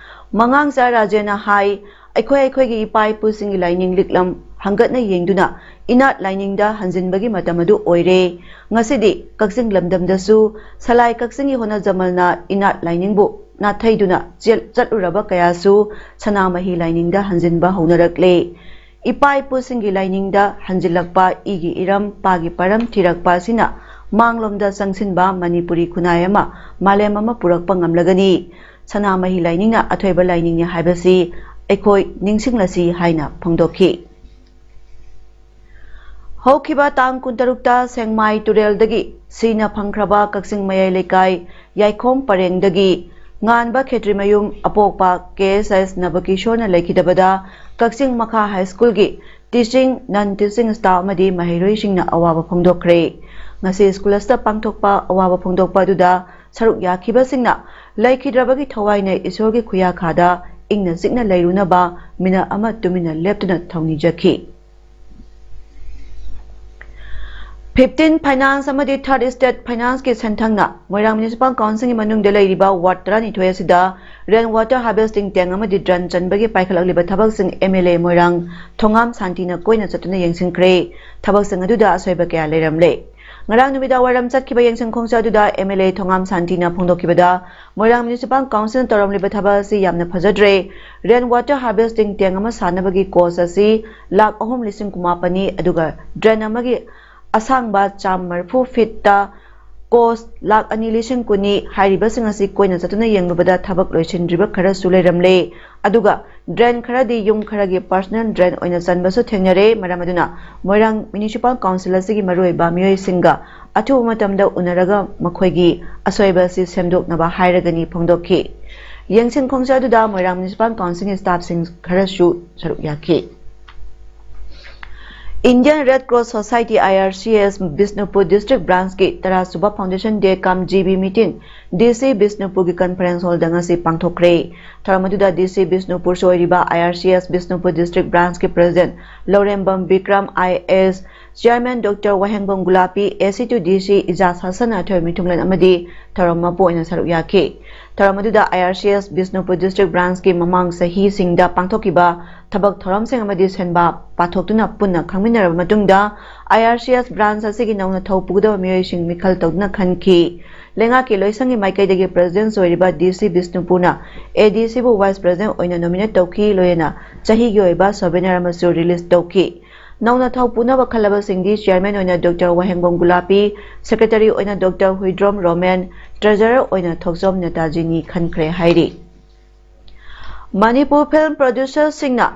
ꯃꯉꯥꯡꯆꯥ ꯔꯥꯖꯦꯟꯅ ꯍꯥꯏ, ꯑꯩꯈꯣꯏ ꯑꯩꯈꯣꯏꯒꯤ ꯏꯄꯥ ꯏꯄꯨꯁꯤꯡꯒꯤ ꯂꯥꯏꯅꯤꯡ ꯂꯤꯛꯂꯝ ꯍꯪꯒꯠꯅ ꯌꯦꯡꯗꯨꯅ ꯏꯅꯥꯠ ꯂꯥꯏꯅꯤꯡꯗ ꯍꯟꯖꯤꯟꯕꯒꯤ ꯃꯇꯝ ꯑꯗꯨ ꯑꯣꯏꯔꯦ꯫ ꯉꯁꯤꯗꯤ ꯀꯛꯆꯤꯡ ꯂꯝꯗꯝꯗꯁꯨ ꯁꯂꯥꯏ ꯀꯛꯆꯤꯡꯒꯤ ꯍꯣꯠꯅꯖꯃꯜꯅ ꯏꯅꯥꯠ ꯂꯥꯏꯅꯤꯡꯕꯨ ꯅꯥꯊꯩꯗꯨꯅ ꯆꯦꯜ-, ꯆꯠꯂꯨꯔꯕ ꯀꯌꯥꯁꯨ ꯁꯅꯥꯃꯍꯤ ꯂꯥꯏꯅꯤꯡꯗ ꯍꯟꯖꯤꯟꯕ ꯍꯧꯅꯔꯛꯂꯦ꯫ ꯏꯄꯥ ꯏꯄꯨꯁꯤꯡꯒꯤ ꯂꯥꯏꯅꯤꯡꯗ ꯍꯟꯖꯤꯜꯂꯛꯄ, ꯏꯒꯤ ꯏꯔꯝ, ꯄꯥꯒꯤ ꯄꯔꯝ ꯊꯤꯔꯛꯄ ꯑꯁꯤꯅ ꯃꯥꯡꯂꯣꯝꯗ ꯆꯪꯁꯤꯟꯕ ꯃꯅꯤꯄꯨꯔꯤ ꯈꯨꯟꯅꯥꯏ ꯑꯃ ꯃꯥꯂꯦꯝ ꯑꯃ ꯄꯨꯔꯛꯄ ꯉꯝꯂꯒꯅꯤ꯫ ꯁꯅꯥꯃꯍꯤ ꯂꯥꯏꯅꯤꯡꯅ ꯑꯊꯣꯏꯕ ꯂꯥꯏꯅꯤꯡꯅꯤ ꯍꯥꯏꯕꯁꯤ ꯑꯩꯈꯣꯏ ꯅꯤꯡꯁꯤꯡꯂꯁꯤ ꯍꯥꯏꯅ ꯐꯣꯡꯗꯣꯛꯈꯤ꯫ ꯍꯧꯈꯤꯕ ꯇꯥꯡ ꯀꯨꯟꯇꯔꯨꯛꯇ ꯁꯦꯡꯃꯥꯏ ꯇꯨꯔꯦꯜꯗꯒꯤ ꯁꯤꯅ ꯐꯪꯈ꯭ꯔꯕ ꯀꯛꯆꯤꯡ ꯃꯌꯥꯏ ꯂꯩꯀꯥꯏ ꯌꯥꯏꯈꯣꯝ ꯄꯔꯦꯡꯗꯒꯤ ꯉꯥꯟꯕ ꯈꯦꯇ꯭ꯔꯤꯃꯌꯨꯝ ꯑꯄꯣꯛꯄ ꯀꯦ ꯑꯦꯁ ꯑꯦꯁ ꯅꯕꯀꯤꯁꯣꯔꯅ ꯂꯩꯈꯤꯗꯕꯗ ꯀꯛꯆꯤꯡ ꯃꯈꯥ ꯍꯥꯏ ꯁ꯭ꯀꯨꯜꯒꯤ teaching, non teaching staff ꯑꯃꯗꯤ ꯃꯍꯩꯔꯣꯏꯁꯤꯡꯅ ꯑꯋꯥꯕ ꯐꯣꯡꯗꯣꯛꯈ꯭ꯔꯦ꯫ ꯉꯁꯤ ꯁ꯭ꯀꯨꯜ ꯑꯁꯤꯗ ꯄꯥꯡꯊꯣꯛꯄ ꯑꯋꯥꯕ ꯐꯣꯡꯗꯣꯛꯄ ꯑꯗꯨꯗ ꯁꯔꯨꯛ ꯌꯥꯈꯤꯕꯁꯤꯡꯅ ꯂꯩꯈꯤꯗ꯭ꯔꯕꯒꯤ ꯊꯋꯥꯏꯅ ꯏꯁꯣꯔꯒꯤ ꯈꯨꯌꯥꯈꯥꯗ ꯏꯪꯅ ꯆꯤꯛꯅ ꯂꯩꯔꯨꯅꯕ ꯃꯤꯅꯠ ꯑꯃ ꯇꯨꯃꯤꯟꯅ ꯂꯦꯞꯇꯨꯅ ꯊꯧꯅꯤꯖꯈꯤ꯫ Fifteen Finance ꯑꯃꯗꯤ Third State Financeꯀꯤ ꯁꯦꯟꯊꯪꯅ ꯃꯣꯏꯔꯥꯡ Municipal Councilꯒꯤ ꯃꯅꯨꯡꯗ ꯂꯩꯔꯤꯕ ward ꯇꯔꯥꯅꯤꯊꯣꯏ ꯑꯁꯤꯗ rain water harvesting tank ꯑꯃꯗꯤ drain ꯆꯟꯕꯒꯤ ꯄꯥꯏꯈꯠꯂꯛꯂꯤꯕ ꯊꯕꯛꯁꯤꯡ MLA ꯃꯣꯏꯔꯥꯡ ꯊꯣꯉꯥꯝ ꯁꯥꯟꯇꯤꯅ ꯀꯣꯏꯅ ꯆꯠꯇꯨꯅ ꯌꯦꯡꯁꯤꯟꯈ꯭ꯔꯦ꯫ ꯊꯕꯛꯁꯤꯡ ꯑꯗꯨꯗ ꯑꯁꯣꯏꯕ ꯀꯌꯥ ꯂꯩꯔꯝꯂꯦ꯫ ꯉꯔꯥꯡ ꯅꯨꯃꯤꯗꯥꯡ ꯋꯥꯏꯔꯝ ꯆꯠꯈꯤꯕ ꯌꯦꯡꯁꯤꯟ ꯈꯣꯡꯆꯠ ꯑꯗꯨꯗ MLA ꯊꯣꯉꯥꯝ ꯁꯥꯟꯇꯤꯅ ꯐꯣꯡꯗꯣꯛꯈꯤꯕꯗ, ꯃꯣꯏꯔꯥꯡ Municipal Councilꯅ ꯇꯧꯔꯝꯂꯤꯕ ꯊꯕꯛ ꯑꯁꯤ ꯌꯥꯝꯅ ꯐꯖꯗ꯭ꯔꯦ꯫ Rain water harvesting tank ꯑꯃ ꯁꯥꯅꯕꯒꯤ cost ꯑꯁꯤ ꯂꯥꯈ ꯑꯍꯨꯝ ꯂꯤꯁꯤꯡ ꯀꯨꯟꯃꯥꯄꯟꯅꯤ, ꯑꯗꯨꯒ drain ꯑꯃꯒꯤ ꯑꯁꯥꯡꯕ ꯆꯥꯝ ꯃꯔꯤꯐꯨ feetꯇ cost ꯂꯥꯈ ꯑꯅꯤ ꯂꯤꯁꯤꯡ ꯀꯨꯟꯅꯤ꯫ ꯍꯥꯏꯔꯤꯕꯁꯤꯡ ꯑꯁꯤ ꯀꯣꯏꯅ ꯆꯠꯇꯨꯅ ꯌꯦꯡꯂꯨꯕꯗ ꯊꯕꯛ ꯂꯣꯏꯁꯤꯟꯗ꯭ꯔꯤꯕ ꯈꯔꯁꯨ ꯂꯩꯔꯝꯂꯦ꯫ ꯑꯗꯨꯒ ꯗ꯭ꯔꯦꯟ ꯈꯔꯗꯤ ꯌꯨꯝ ꯈꯔꯒꯤ ꯄꯔꯁꯣꯅꯦꯜ ꯗ꯭ꯔꯦꯟ ꯑꯣꯏꯅ ꯆꯟꯕꯁꯨ ꯊꯦꯡꯅꯔꯦ꯫ ꯃꯔꯝ ꯑꯗꯨꯅ ꯃꯣꯏꯔꯥꯡ ꯃ꯭ꯌꯨꯅꯤꯁꯤꯄꯥꯜ ꯀꯥꯎꯟꯁꯤꯜ ꯑꯁꯤꯒꯤ ꯃꯔꯨꯑꯣꯏꯕ ꯃꯤꯑꯣꯏꯁꯤꯡꯒ ꯑꯊꯨꯕ ꯃꯇꯝꯗ ꯎꯅꯔꯒ ꯃꯈꯣꯏꯒꯤ ꯑꯁꯣꯏꯕ ꯑꯁꯤ ꯁꯦꯝꯗꯣꯛꯅꯕ ꯍꯥꯏꯔꯒꯅꯤ ꯐꯣꯡꯗꯣꯛꯈꯤ꯫ ꯌꯦꯡꯁꯤꯟ ꯈꯣꯡꯖ ꯑꯗꯨꯗ ꯃꯣꯏꯔꯥꯡ ꯃ꯭ꯌꯨꯅꯤꯁꯤꯄꯥꯜ ꯀꯥꯎꯟꯁꯤꯜꯒꯤ ꯁ꯭ꯇꯥꯐꯁꯤꯡ ꯈꯔꯁꯨ ꯁꯔꯨꯛ ꯌꯥꯈꯤ꯫ Indian Red Cross Society, I R C S, Bishnupur district ꯕ꯭ꯔꯥꯟꯁꯀꯤ ꯇꯔꯥꯁꯨꯕ ꯐꯥꯎꯟꯗꯦꯁꯟ ꯗꯦ ꯀꯝ G B meeting D C ꯕꯤꯁꯅꯨꯄꯨꯔꯒꯤ ꯀꯟꯐꯔꯦꯟꯁ ꯍꯣꯜꯗ ꯉꯁꯤ ꯄꯥꯡꯊꯣꯛꯈ꯭ꯔꯦ꯫ ꯊꯧꯔꯝ ꯑꯗꯨꯗ ꯗꯤ ꯁꯤ ꯕꯤꯁꯅꯨꯄꯨꯔꯁꯨ ꯑꯣꯏꯔꯤꯕ I R C S Bishnupur district ꯕ꯭ꯔꯥꯟꯁꯀꯤ president Lourembam Bikram, I A S, chairman doctor Wahengbam Gulapi, A C two ꯗꯤ ꯁꯤ ꯏꯖꯥꯖ ꯍꯁꯟ ꯑꯊꯣꯏ ꯃꯤꯊꯨꯡꯂꯦꯟ ꯑꯃꯗꯤ ꯊꯧꯔꯝ ꯃꯄꯨ ꯑꯣꯏꯅ ꯁꯔꯨꯛ ꯌꯥꯈꯤ꯫ ꯊꯧꯔꯝ ꯑꯗꯨꯗ I R C S Bishnupur district ꯕ꯭ꯔꯥꯟꯁꯀꯤ ꯃꯃꯥꯡ ꯆꯍꯤꯁꯤꯡꯗ ꯄꯥꯡꯊꯣꯛꯈꯤꯕ ꯊꯕꯛ ꯊꯧꯔꯝꯁꯤꯡ ꯑꯃꯗꯤ ꯁꯦꯟꯕꯥ ꯄꯥꯊꯣꯛꯇꯨꯅ ꯄꯨꯟꯅ ꯈꯪꯃꯤꯟꯅꯔꯕ ꯃꯇꯨꯡꯗ, I R C S branch ꯑꯁꯤꯒꯤ ꯅꯧꯅ ꯊꯧ ꯄꯨꯒꯗꯕ ꯃꯤꯑꯣꯏꯁꯤꯡ ꯃꯤꯈꯜ ꯇꯧꯗꯨꯅ ꯈꯟꯈꯤ꯫ ꯂꯩꯉꯥꯛꯀꯤ ꯂꯣꯏꯁꯪꯒꯤ ꯃꯥꯏꯀꯩꯗꯒꯤ ꯄ꯭ꯔꯦꯁꯤꯗꯦꯟꯠ ꯑꯣꯏꯔꯤꯕ ꯗꯤ ꯁꯤ ꯕꯤꯁꯅꯨꯄꯨꯔꯅ ꯑꯦ ꯗꯤ ꯁꯤꯕꯨ ꯚꯥꯏꯁ ꯄ꯭ꯔꯦꯁꯤꯗꯦꯟꯠ ꯑꯣꯏꯅ ꯅꯣꯃꯤꯅꯦꯠ ꯇꯧꯈꯤ꯫ ꯂꯣꯏꯅꯅ ꯆꯍꯤꯒꯤ ꯑꯣꯏꯕ ꯁꯣꯚꯦꯅꯤꯌꯔ ꯑꯃꯁꯨ ꯔꯤꯂꯤꯖ ꯇꯧꯈꯤ꯫ ꯅꯧꯅ ꯊꯧ ꯄꯨꯅꯕ ꯈꯜꯂꯕꯁꯤꯡꯗꯤ ꯆꯤꯌꯥꯔꯃꯦꯟ ꯑꯣꯏꯅ ꯗꯣꯛꯇꯔ ꯋꯥꯍꯦꯡꯕꯝ ꯒꯨꯂꯥꯄꯤ, ꯁꯦꯀ꯭ꯔꯦꯇꯔꯤ ꯑꯣꯏꯅ ꯗꯣꯛꯇꯔ ꯍꯨꯏꯗ꯭ꯔꯣꯝ ꯔꯣꯃꯦꯟ, ꯇ꯭ꯔꯦꯖꯔꯔ ꯑꯣꯏꯅ ꯊꯣꯛꯆꯣꯝ ꯅꯦꯇꯥꯖꯤꯅꯤ ꯈꯟꯈ꯭ꯔꯦ ꯍꯥꯏꯔꯤ꯫ ꯃꯅꯤꯄꯨꯔ ꯐꯤꯜꯝ ꯄ꯭ꯔꯣꯗ꯭ꯌꯨꯁꯔꯁꯤꯡꯅ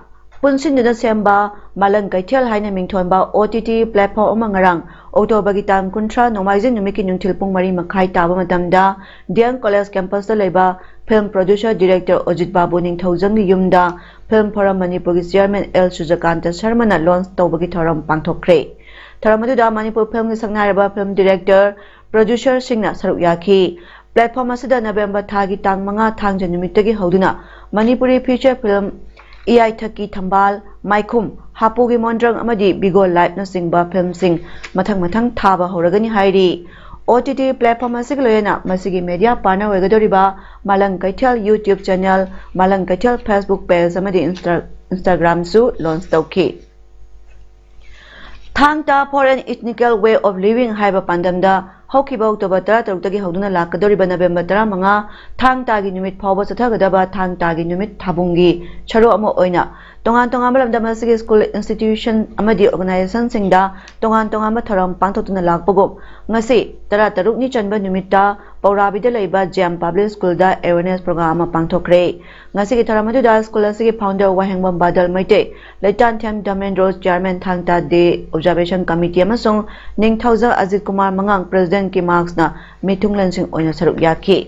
ꯄꯨꯟꯁꯤꯟꯗꯨꯅ ꯁꯦꯝꯕ ꯃꯥꯂꯪ ꯀꯩꯊꯦꯜ ꯍꯥꯏꯅ ꯃꯤꯡꯊꯣꯟꯕ ꯑꯣ ꯇꯤ ꯇꯤ ꯄ꯭ꯂꯦꯠꯐꯣꯝ ꯑꯃ ꯉꯔꯥꯡ ꯑꯣꯛꯇꯣꯕꯔꯒꯤ ꯇꯥꯡ ꯀꯨꯟꯊ꯭ꯔꯥ, ꯅꯣꯡꯃꯥꯏꯖꯤꯡ ꯅꯨꯃꯤꯠꯀꯤ ꯅꯨꯡꯊꯤꯜ ꯄꯨꯡ ꯃꯔꯤ ꯃꯈꯥꯏ ꯇꯥꯕ ꯃꯇꯝꯗ ꯗꯤ ꯑꯦꯝ ꯀꯣꯂꯦꯖ ꯀꯦꯝꯄꯁꯇ ꯂꯩꯕ ꯐꯤꯜꯝ ꯄ꯭ꯔꯣꯗ꯭ꯌꯨꯁꯔ ꯗꯤꯔꯦꯛꯇꯔ ꯑꯣꯖꯤꯠ ꯕꯥꯕꯨ ꯅꯤꯡꯊꯧꯖꯝꯒꯤ ꯌꯨꯝꯗ ꯐꯤꯜꯝ ꯐꯣꯔꯝ ꯃꯅꯤꯄꯨꯔꯒꯤ ꯆꯤꯌꯥꯔꯃꯦꯟ ꯑꯦꯜ ꯁꯨꯖꯀꯥꯟꯇ ꯁꯔꯃꯅ ꯂꯣꯟꯆ ꯇꯧꯕꯒꯤ ꯊꯧꯔꯝ ꯄꯥꯡꯊꯣꯛꯈ꯭ꯔꯦ꯫ ꯊꯧꯔꯝ ꯑꯗꯨꯗ ꯃꯅꯤꯄꯨꯔ ꯐꯤꯜꯝꯒꯤ ꯁꯛꯅꯥꯏꯔꯕ ꯐꯤꯜꯝ ꯗꯤꯔꯦꯛꯇꯔ, ꯄ꯭ꯔꯣꯗ꯭ꯌꯨꯁꯔꯁꯤꯡꯅ ꯁꯔꯨꯛ ꯌꯥꯈꯤ꯫ ꯄ꯭ꯂꯦꯠꯐꯣꯝ ꯑꯁꯤꯗ ꯅꯕꯦꯝꯕꯔ ꯊꯥꯒꯤ ꯇꯥꯡ ꯃꯉꯥ ꯊꯥꯡꯖ ꯅꯨꯃꯤꯠꯇꯒꯤ ꯍꯧꯗꯨꯅ ꯃꯅꯤꯄꯨꯔꯤ ꯐꯤꯆꯔ ꯐꯤꯜꯝ ꯏꯌꯥꯏꯊꯛꯀꯤ ꯊꯝꯕꯥꯜ, ꯃꯥꯏꯈꯨꯝ, ꯍꯥꯄꯨꯒꯤ ꯃꯣꯟꯗ꯭ꯔꯪ ꯑꯃꯗꯤ ꯕꯤꯒꯣ ꯂꯥꯏꯐꯅꯆꯤꯡꯕ ꯐꯤꯜꯝꯁꯤꯡ ꯃꯊꯪ ꯃꯊꯪ ꯊꯥꯕ ꯍꯧꯔꯒꯅꯤ ꯍꯥꯏꯔꯤ꯫ ꯑꯣ ꯇꯤ ꯇꯤ ꯄ꯭ꯂꯦꯠꯐꯣꯝ ꯑꯁꯤꯒ ꯂꯣꯏꯅꯅ ꯃꯁꯤꯒꯤ ꯃꯦꯗꯤꯌꯥ ꯄꯥꯔꯠꯅꯔ ꯑꯣꯏꯒꯗꯧꯔꯤꯕ ꯃꯥꯂꯪ ꯀꯩꯊꯦꯜ YouTube ꯆꯦꯅꯦꯜ, ꯃꯥꯂꯪ ꯀꯩꯊꯦꯜ Facebook ꯄꯦꯖ ꯑꯃꯗꯤ ꯏꯟꯁꯇꯥ-, ꯏꯟꯁꯇꯥꯒ꯭ꯔꯥꯝꯁꯨ ꯂꯣꯟꯆ ꯇꯧꯈꯤ꯫ ꯊꯥꯡ ꯇꯥ for an ethical way of living ꯍꯥꯏꯕ ꯄꯥꯟꯗꯝꯗ ꯍꯧꯈꯤꯕ ꯑꯣꯛꯇꯣꯕꯔ ꯇꯔꯥꯇꯔꯨꯛꯇꯒꯤ ꯍꯧꯗꯨꯅ ꯂꯥꯛꯀꯗꯧꯔꯤꯕ ꯅꯕꯦꯝꯕꯔ ꯇꯔꯥꯃꯉꯥ ꯊꯥꯡ ꯇꯥꯒꯤ ꯅꯨꯃꯤꯠ ꯐꯥꯎꯕ ꯆꯠꯊꯒꯗꯕ ꯊꯥꯡ ꯇꯥꯒꯤ ꯅꯨꯃꯤꯠ ꯊꯥꯕꯨꯡꯒꯤ ꯁꯔꯨꯛ ꯑꯃ ꯑꯣꯏꯅ ꯇꯣꯉꯥꯟ ꯇꯣꯉꯥꯟꯕ ꯂꯝꯗꯝ ꯑꯁꯤꯒꯤ ꯁ꯭ꯀꯨꯜ, ꯏꯟꯁꯇꯤꯇ꯭ꯌꯨꯁꯟ ꯑꯃꯗꯤ ꯑꯣꯔꯒꯅꯥꯏꯖꯦꯁꯟꯁꯤꯡꯗ ꯇꯣꯉꯥꯟ ꯇꯣꯉꯥꯟꯕ ꯊꯧꯔꯝ ꯄꯥꯡꯊꯣꯛꯇꯨꯅ ꯂꯥꯛꯄꯒꯨꯝ, ꯉꯁꯤ ꯇꯔꯥ ꯇꯔꯨꯛꯅꯤ ꯆꯟꯕ ꯅꯨꯃꯤꯠꯇ ꯄꯧꯔꯥꯕꯤꯗ ꯂꯩꯕ ꯖꯦꯝ ꯄꯕ꯭ꯂꯤꯛ ꯁ꯭ꯀꯨꯜꯗ ꯑꯦꯋꯦꯔꯅꯦꯁ ꯄ꯭ꯔꯣꯒ꯭ꯔꯥꯝ ꯑꯃ ꯄꯥꯡꯊꯣꯛꯈ꯭ꯔꯦ꯫ ꯉꯁꯤꯒꯤ ꯊꯧꯔꯝ ꯑꯗꯨꯗ ꯁ꯭ꯀꯨꯜ ꯑꯁꯤꯒꯤ ꯐꯥꯎꯟꯗꯔ ꯋꯥꯍꯦꯡꯕꯝ ꯕꯥꯗꯜ ꯃꯩꯇꯩ, ꯂꯩꯇꯥꯟꯊꯦꯝ ꯗꯃꯦꯟꯗ꯭ꯔꯣ, ꯆꯤꯌꯔꯃꯦꯟ ꯊꯥꯡ ꯇꯥ ꯗꯦ ꯑꯣꯕꯖꯥꯔꯕꯦꯁꯟ ꯀꯃꯤꯇꯤ ꯑꯃꯁꯨꯡ ꯅꯤꯡꯊꯧꯖꯝ ꯑꯖꯤꯠ ꯀꯨꯃꯥꯔ ꯃꯉꯥꯡ, ꯄ꯭ꯔꯦꯁꯤꯗꯦꯟꯠ ꯀꯤꯃꯥꯛꯁꯅ ꯃꯤꯊꯨꯡꯂꯦꯟꯁꯤꯡ ꯑꯣꯏꯅ ꯁꯔꯨꯛ ꯌꯥꯈꯤ꯫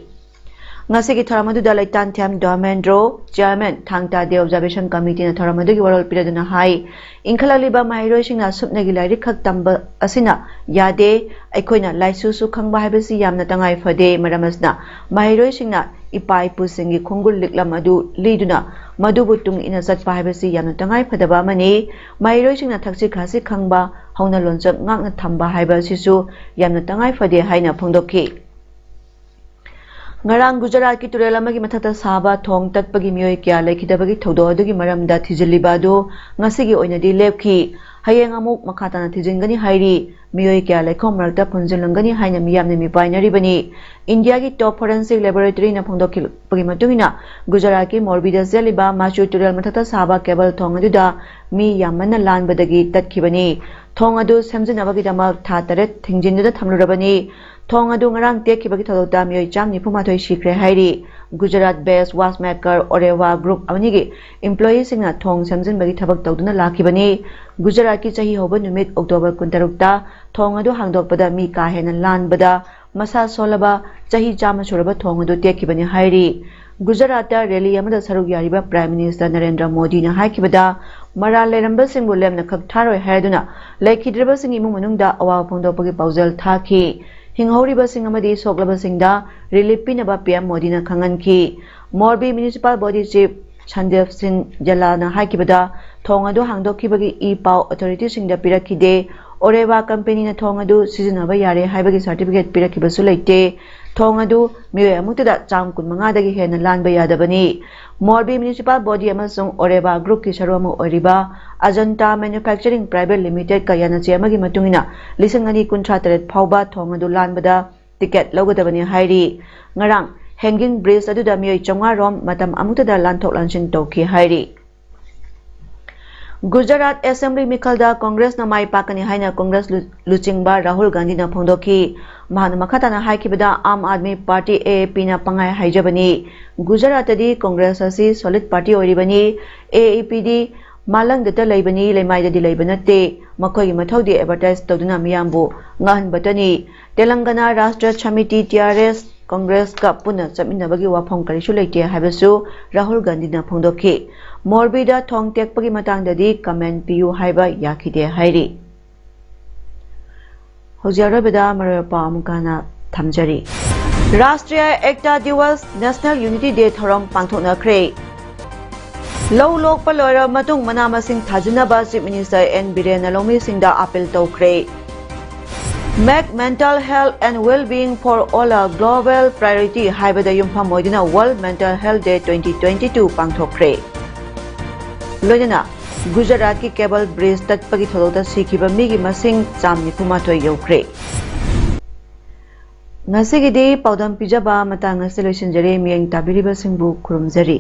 ꯉꯁꯤꯒꯤ ꯊꯧꯔꯝ ꯑꯗꯨꯗ ꯂꯩꯇꯥꯟꯊꯦꯝ ꯗꯣꯃꯦꯟꯗ꯭ꯔꯣ, ꯆꯤꯌꯔꯃꯦꯟ ꯊꯥꯡ ꯇꯥ ꯗꯦ ꯑꯣꯕꯖꯥꯔꯕꯦꯁꯟ ꯀꯃꯤꯇꯤꯅ ꯊꯧꯔꯝ ꯑꯗꯨꯒꯤ ꯋꯥꯔꯣꯜ ꯄꯤꯔꯗꯨꯅ ꯍꯥꯏ, ꯏꯟꯈꯠꯂꯛꯂꯤꯕ ꯃꯍꯩꯔꯣꯏꯁꯤꯡꯅ ꯁꯨꯞꯅꯒꯤ ꯂꯥꯏꯔꯤꯛ ꯈꯛ ꯇꯝꯕ ꯑꯁꯤꯅ ꯌꯥꯗꯦ, ꯑꯩꯈꯣꯏꯅ ꯂꯥꯏꯁꯨꯁꯨ ꯈꯪꯕ ꯍꯥꯏꯕꯁꯤ ꯌꯥꯝꯅ ꯇꯉꯥꯏ ꯐꯗꯦ꯫ ꯃꯔꯝ ꯑꯁꯤꯅ ꯃꯍꯩꯔꯣꯏꯁꯤꯡꯅ ꯏꯄꯥ ꯏꯄꯨꯁꯤꯡꯒꯤ ꯈꯣꯡꯒꯨꯜ ꯂꯤꯛꯂꯝ ꯑꯗꯨ ꯂꯤꯗꯨꯅ ꯃꯗꯨꯕꯨ ꯇꯨꯡ ꯏꯟꯅ ꯆꯠꯄ ꯍꯥꯏꯕꯁꯤ ꯌꯥꯝꯅ ꯇꯉꯥꯏ ꯐꯗꯕ ꯑꯃꯅꯤ꯫ ꯃꯍꯩꯔꯣꯏꯁꯤꯡꯅ ꯊꯛꯁꯤ ꯈꯥꯁꯤ ꯈꯪꯕ, ꯍꯧꯅ ꯂꯣꯟꯆꯠ ꯉꯥꯛꯅ ꯊꯝꯕ ꯍꯥꯏꯕ ꯑꯁꯤꯁꯨ ꯌꯥꯝꯅ ꯇꯉꯥꯏ ꯐꯗꯦ ꯍꯥꯏꯅ ꯐꯣꯡꯗꯣꯛꯈꯤ꯫ ꯉꯔꯥꯡ ꯒꯨꯖꯔꯥꯠꯀꯤ ꯇꯨꯔꯦꯜ ꯑꯃꯒꯤ ꯃꯊꯛꯇ ꯁꯥꯕ ꯊꯣꯡ ꯇꯠꯄꯒꯤ ꯃꯤꯑꯣꯏ ꯀꯌꯥ ꯂꯩꯈꯤꯗꯕꯒꯤ ꯊꯧꯗꯣꯛ ꯑꯗꯨꯒꯤ ꯃꯔꯝꯗ ꯊꯤꯖꯤꯜꯂꯤꯕ ꯑꯗꯨ ꯉꯁꯤꯒꯤ ꯑꯣꯏꯅꯗꯤ ꯂꯦꯞꯈꯤ꯫ ꯍꯌꯦꯡ ꯑꯃꯨꯛ ꯃꯈꯥ ꯇꯥꯅ ꯊꯤꯖꯤꯟꯒꯅꯤ ꯍꯥꯏꯔꯤ꯫ ꯃꯤꯑꯣꯏ ꯀꯌꯥ ꯂꯩꯈꯣꯝ ꯃꯔꯛꯇ ꯐꯨꯝꯖꯤꯜꯂꯝꯒꯅꯤ ꯍꯥꯏꯅ ꯃꯤꯌꯥꯝꯅ ꯃꯤꯄꯥꯏꯅꯔꯤꯕꯅꯤ꯫ ꯏꯟꯗꯤꯌꯥꯒꯤ ꯇꯣꯞ ꯐꯣꯔꯦꯟꯁꯤꯛ ꯂꯦꯕꯣꯔꯦꯇꯔꯤꯅ ꯐꯣꯡꯗꯣꯛꯈꯤꯕꯒꯤ ꯃꯇꯨꯡ ꯏꯟꯅ, ꯒꯨꯖꯔꯥꯠꯀꯤ ꯃꯣꯔꯕꯤꯗ ꯆꯦꯜꯂꯤꯕ ꯃꯥꯆꯨ ꯇꯨꯔꯦꯜ ꯃꯊꯛꯇ ꯁꯥꯕ ꯀꯦꯕꯜ ꯊꯣꯡ ꯑꯗꯨꯗ ꯃꯤ ꯌꯥꯝꯃꯟꯅ ꯂꯥꯟꯕꯗꯒꯤ ꯇꯠꯈꯤꯕꯅꯤ꯫ ꯊꯣꯡ ꯑꯗꯨ ꯁꯦꯝꯖꯤꯟꯅꯕꯒꯤꯗꯃꯛ ꯊꯥ ꯇꯔꯦꯠ ꯊꯤꯡꯖꯤꯟꯗꯨꯅ ꯊꯝꯂꯨꯔꯕꯅꯤ꯫ ꯊꯣꯡ ꯑꯗꯨ ꯉꯔꯥꯡ ꯇꯦꯛꯈꯤꯕꯒꯤ ꯊꯧꯗꯣꯛꯇ ꯃꯤꯑꯣꯏ ꯆꯥꯝ ꯅꯤꯐꯨ ꯃꯥꯊꯣꯏ ꯁꯤꯈ꯭ꯔꯦ ꯍꯥꯏꯔꯤ꯫ ꯒꯨꯖꯔꯥꯠ ꯕꯦꯁ ꯋꯥꯁꯃꯦꯀꯔ ꯑꯣꯔꯦꯋꯥ ꯒ꯭ꯔꯨꯞ ꯑꯅꯤꯒꯤ ꯏꯝꯄ꯭ꯂꯣꯌꯤꯁꯤꯡꯅ ꯊꯣꯡ ꯁꯦꯝꯖꯤꯟꯕꯒꯤ ꯊꯕꯛ ꯇꯧꯗꯨꯅ ꯂꯥꯛꯈꯤꯕꯅꯤ꯫ ꯒꯨꯖꯔꯥꯠꯀꯤ ꯆꯍꯤ ꯍꯧꯕ ꯅꯨꯃꯤꯠ ꯑꯣꯛꯇꯣꯕꯔ ꯀꯨꯟꯇꯔꯨꯛꯇ ꯊꯣꯡ ꯑꯗꯨ ꯍꯥꯡꯗꯣꯛꯄꯗ ꯃꯤ ꯀꯥ ꯍꯦꯟꯅ ꯂꯥꯟꯕꯗ ꯃꯁꯥ ꯁꯣꯜꯂꯕ ꯆꯍꯤ ꯆꯥꯝꯃ ꯁꯨꯔꯕ ꯊꯣꯡ ꯑꯗꯨ ꯇꯦꯛꯈꯤꯕꯅꯤ ꯍꯥꯏꯔꯤ꯫ ꯒꯨꯖꯔꯥꯠꯇ ꯔꯦꯂꯤ ꯑꯃꯗ ꯁꯔꯨꯛ ꯌꯥꯔꯤꯕ ꯄ꯭ꯔꯥꯏꯝ ꯃꯤꯅꯤꯁꯇꯔ ꯅꯔꯦꯟꯗ꯭ꯔ ꯃꯣꯗꯤꯅ ꯍꯥꯏꯈꯤꯕꯗ, ꯃꯔꯥꯜ ꯂꯩꯔꯝꯕꯁꯤꯡꯕꯨ ꯂꯦꯝꯅ ꯈꯛ ꯊꯥꯔꯣꯏ ꯍꯥꯏꯗꯨꯅ ꯂꯩꯈꯤꯗ꯭ꯔꯕꯁꯤꯡꯒꯤ ꯏꯃꯨꯡ ꯃꯅꯨꯡꯗ ꯑꯋꯥꯕ ꯐꯣꯡꯗꯣꯛꯄꯒꯤ ꯄꯥꯎꯖꯦꯜ ꯊꯥꯈꯤ꯫ ꯍꯤꯡꯍꯧꯔꯤꯕꯁꯤꯡ ꯑꯃꯗꯤ ꯁꯣꯛꯂꯕꯁꯤꯡꯗ ꯔꯤꯂꯤꯐ ꯄꯤꯅꯕ ꯄꯤ ꯑꯦꯝ ꯃꯣꯗꯤꯅ ꯈꯪꯍꯟꯈꯤ꯫ ꯃꯣꯔꯕꯤ ꯃ꯭ꯌꯨꯅꯤꯁꯤꯄꯥꯜ ꯕꯣꯗꯤ ꯆꯤꯐ ꯁꯟꯗꯦꯞ ꯁꯤꯡ ꯖꯂꯥꯅ ꯍꯥꯏꯈꯤꯕꯗ, ꯊꯣꯡ ꯑꯗꯨ ꯍꯥꯡꯗꯣꯛꯈꯤꯕꯒꯤ ꯏ ꯄꯥꯎ ꯑꯣꯊꯣꯔꯤꯇꯤꯁꯤꯡꯗ ꯄꯤꯔꯛꯈꯤꯗꯦ꯫ ꯑꯣꯔꯦꯋꯥ ꯀꯝꯄꯦꯅꯤꯅ ꯊꯣꯡ ꯑꯗꯨ ꯁꯤꯖꯤꯟꯅꯕ ꯌꯥꯔꯦ ꯍꯥꯏꯕꯒꯤ ꯁꯥꯔꯇꯤꯐꯤꯀꯦꯠ ꯄꯤꯔꯛꯈꯤꯕꯁꯨ ꯂꯩꯇꯦ꯫ ꯊꯣꯡ ꯑꯗꯨ ꯃꯤꯑꯣꯏ ꯑꯃꯨꯛꯇꯗ ꯆꯥꯝ ꯀꯨꯟꯃꯉꯥꯗꯒꯤ ꯍꯦꯟꯅ ꯂꯥꯟꯕ ꯌꯥꯗꯕꯅꯤ꯫ ꯃꯣꯔꯕꯤ ꯃ꯭ꯌꯨꯅꯤꯁꯤꯄꯥꯜ ꯕꯣꯗꯤ ꯑꯃꯁꯨꯡ ꯑꯣꯔꯦꯋꯥ ꯒ꯭ꯔꯨꯞꯀꯤ ꯁꯔꯨꯛ ꯑꯃ ꯑꯣꯏꯔꯤꯕ ꯑꯖꯟꯇꯥ ꯃꯦꯅꯨꯐꯦꯛꯆꯔꯤꯡ ꯄ꯭ꯔꯥꯏꯚꯦꯠ ꯂꯤꯃꯤꯇꯦꯗꯀ ꯌꯥꯅꯆꯦ ꯑꯃꯒꯤ ꯃꯇꯨꯡ ꯏꯟꯅ, ꯂꯤꯁꯤꯡ ꯑꯅꯤ ꯀꯨꯟꯊ꯭ꯔꯥ ꯇꯔꯦꯠ ꯐꯥꯎꯕ ꯊꯣꯡ ꯑꯗꯨ ꯂꯥꯟꯕꯗ ꯇꯤꯀꯦꯠ ꯂꯧꯒꯗꯕꯅꯤ ꯍꯥꯏꯔꯤ꯫ ꯉꯔꯥꯡ ꯍꯦꯡꯒꯤꯡ ꯕ꯭ꯔꯤꯖ ꯑꯗꯨꯗ ꯃꯤꯑꯣꯏ ꯆꯥꯝꯃꯉꯥ ꯔꯣꯝ ꯃꯇꯝ ꯑꯃꯨꯛꯇꯗ ꯂꯥꯟꯊꯣꯛ ꯂꯥꯟꯁꯤꯟ ꯇꯧꯈꯤ ꯍꯥꯏꯔꯤ꯫ ꯒꯨꯖꯔꯥꯠ ꯑꯦꯁꯦꯝꯕ꯭ꯂꯤ ꯃꯤꯈꯜꯗ ꯀꯣꯡꯒ꯭ꯔꯦꯁꯅ ꯃꯥꯏ ꯄꯥꯛꯀꯅꯤ ꯍꯥꯏꯅ ꯀꯣꯡꯒ꯭ꯔꯦꯁ ꯂꯨ-, ꯂꯨꯆꯤꯡꯕ ꯔꯥꯍꯨꯜ ꯒꯥꯟꯙꯤꯅ ꯐꯣꯡꯗꯣꯛꯈꯤ꯫ ꯃꯍꯥꯛꯅ ꯃꯈꯥ ꯇꯥꯅ ꯍꯥꯏꯈꯤꯕꯗ, ꯑꯥꯝ ꯑꯥꯗꯃꯤ ꯄꯥꯔꯇꯤ, ꯑꯦ ꯑꯦ ꯄꯤꯅ ꯄꯪꯍꯥꯏ ꯍꯥꯏꯖꯕꯅꯤ꯫ ꯒꯨꯖꯔꯥꯠꯇꯗꯤ ꯀꯣꯡꯒ꯭ꯔꯦꯁ ꯑꯁꯤ solid party ꯑꯣꯏꯔꯤꯕꯅꯤ꯫ ꯑꯦ ꯑꯦ ꯄꯤꯗꯤ ꯃꯥꯂꯪꯗꯇ ꯂꯩꯕꯅꯤ, ꯂꯩꯃꯥꯏꯗꯗꯤ ꯂꯩꯕ ꯅꯠꯇꯦ꯫ ꯃꯈꯣꯏꯒꯤ ꯃꯊꯧꯗꯤ advertise ꯇꯧꯗꯨꯅ ꯃꯤꯌꯥꯝꯕꯨ ꯉꯛꯍꯟꯕꯇꯅꯤ꯫ ꯇꯦꯂꯪꯒꯅꯥ ꯔꯥꯁꯇ꯭ꯔ ꯁꯃꯤꯇꯤ, ꯇꯤ ꯑꯥꯔ ꯑꯦꯁ, ꯀꯣꯡꯒ꯭ꯔꯦꯁꯀ ꯄꯨꯟꯅ ꯆꯠꯃꯤꯟꯅꯕꯒꯤ ꯋꯥꯐꯝ ꯀꯔꯤꯁꯨ ꯂꯩꯇꯦ ꯍꯥꯏꯕꯁꯨ ꯔꯥꯍꯨꯜ ꯒꯥꯟꯙꯤꯅ ꯐꯣꯡꯗꯣꯛꯈꯤ꯫ ꯃꯣꯔꯕꯤꯗ ꯊꯣꯡ ꯇꯦꯛꯄꯒꯤ ꯃꯇꯥꯡꯗꯗꯤ comment ꯄꯤꯌꯨ ꯍꯥꯏꯕ ꯌꯥꯈꯤꯗꯦ ꯍꯥꯏꯔꯤ꯫ ꯍꯧꯖꯤꯛ ꯑꯔꯣꯏꯕꯗ ꯃꯔꯨꯑꯣꯏꯕ ꯄꯥꯎ ꯑꯃꯨꯛ ꯍꯟꯅ ꯊꯝꯖꯔꯤ꯫ ꯔꯥꯁꯇ꯭ꯔꯤꯌꯥ ꯑꯦꯛꯇꯥ ꯗꯤꯋꯁ, National Unity Day ꯊꯧꯔꯝ ꯄꯥꯡꯊꯣꯛꯅꯈ꯭ꯔꯦ꯫ ꯂꯧ ꯂꯣꯛꯄ ꯂꯣꯏꯔꯕ ꯃꯇꯨꯡ ꯃꯅꯥ ꯃꯁꯤꯡ ꯊꯥꯖꯤꯟꯅꯕ Chief Minister ꯑꯦꯟ ꯕꯤꯔꯦꯟꯅ ꯂꯧꯃꯤꯁꯤꯡꯗ appeal ꯇꯧꯈ꯭ꯔꯦ꯫ Make mental health and well-being for all a global priority ꯍꯥꯏꯕꯗ ꯌꯨꯝꯐꯝ ꯑꯣꯏꯗꯨꯅ World Mental Health Day twenty twenty-two ꯄꯥꯡꯊꯣꯛꯈ꯭ꯔꯦ꯫ ꯂꯣꯏꯅꯅ ꯒꯨꯖꯔꯥꯠꯀꯤ cable bridge ꯇꯠꯄꯒꯤ ꯊꯧꯗꯣꯛꯇ ꯁꯤꯈꯤꯕ ꯃꯤꯒꯤ ꯃꯁꯤꯡ ꯆꯥꯝ ꯅꯤꯐꯨ ꯃꯥꯊꯣꯏ ꯌꯧꯈ꯭ꯔꯦ꯫ ꯉꯁꯤꯒꯤꯗꯤ ꯄꯥꯎꯗꯝ ꯄꯤꯖꯕ ꯃꯇꯥꯡ ꯑꯁꯤꯗ ꯂꯣꯏꯁꯤꯟꯖꯔꯦ꯫ ꯃꯤꯠꯌꯦꯡ ꯇꯥꯕꯤꯔꯤꯕꯁꯤꯡꯕꯨ ꯈꯨꯔꯨꯝꯖꯔꯤ꯫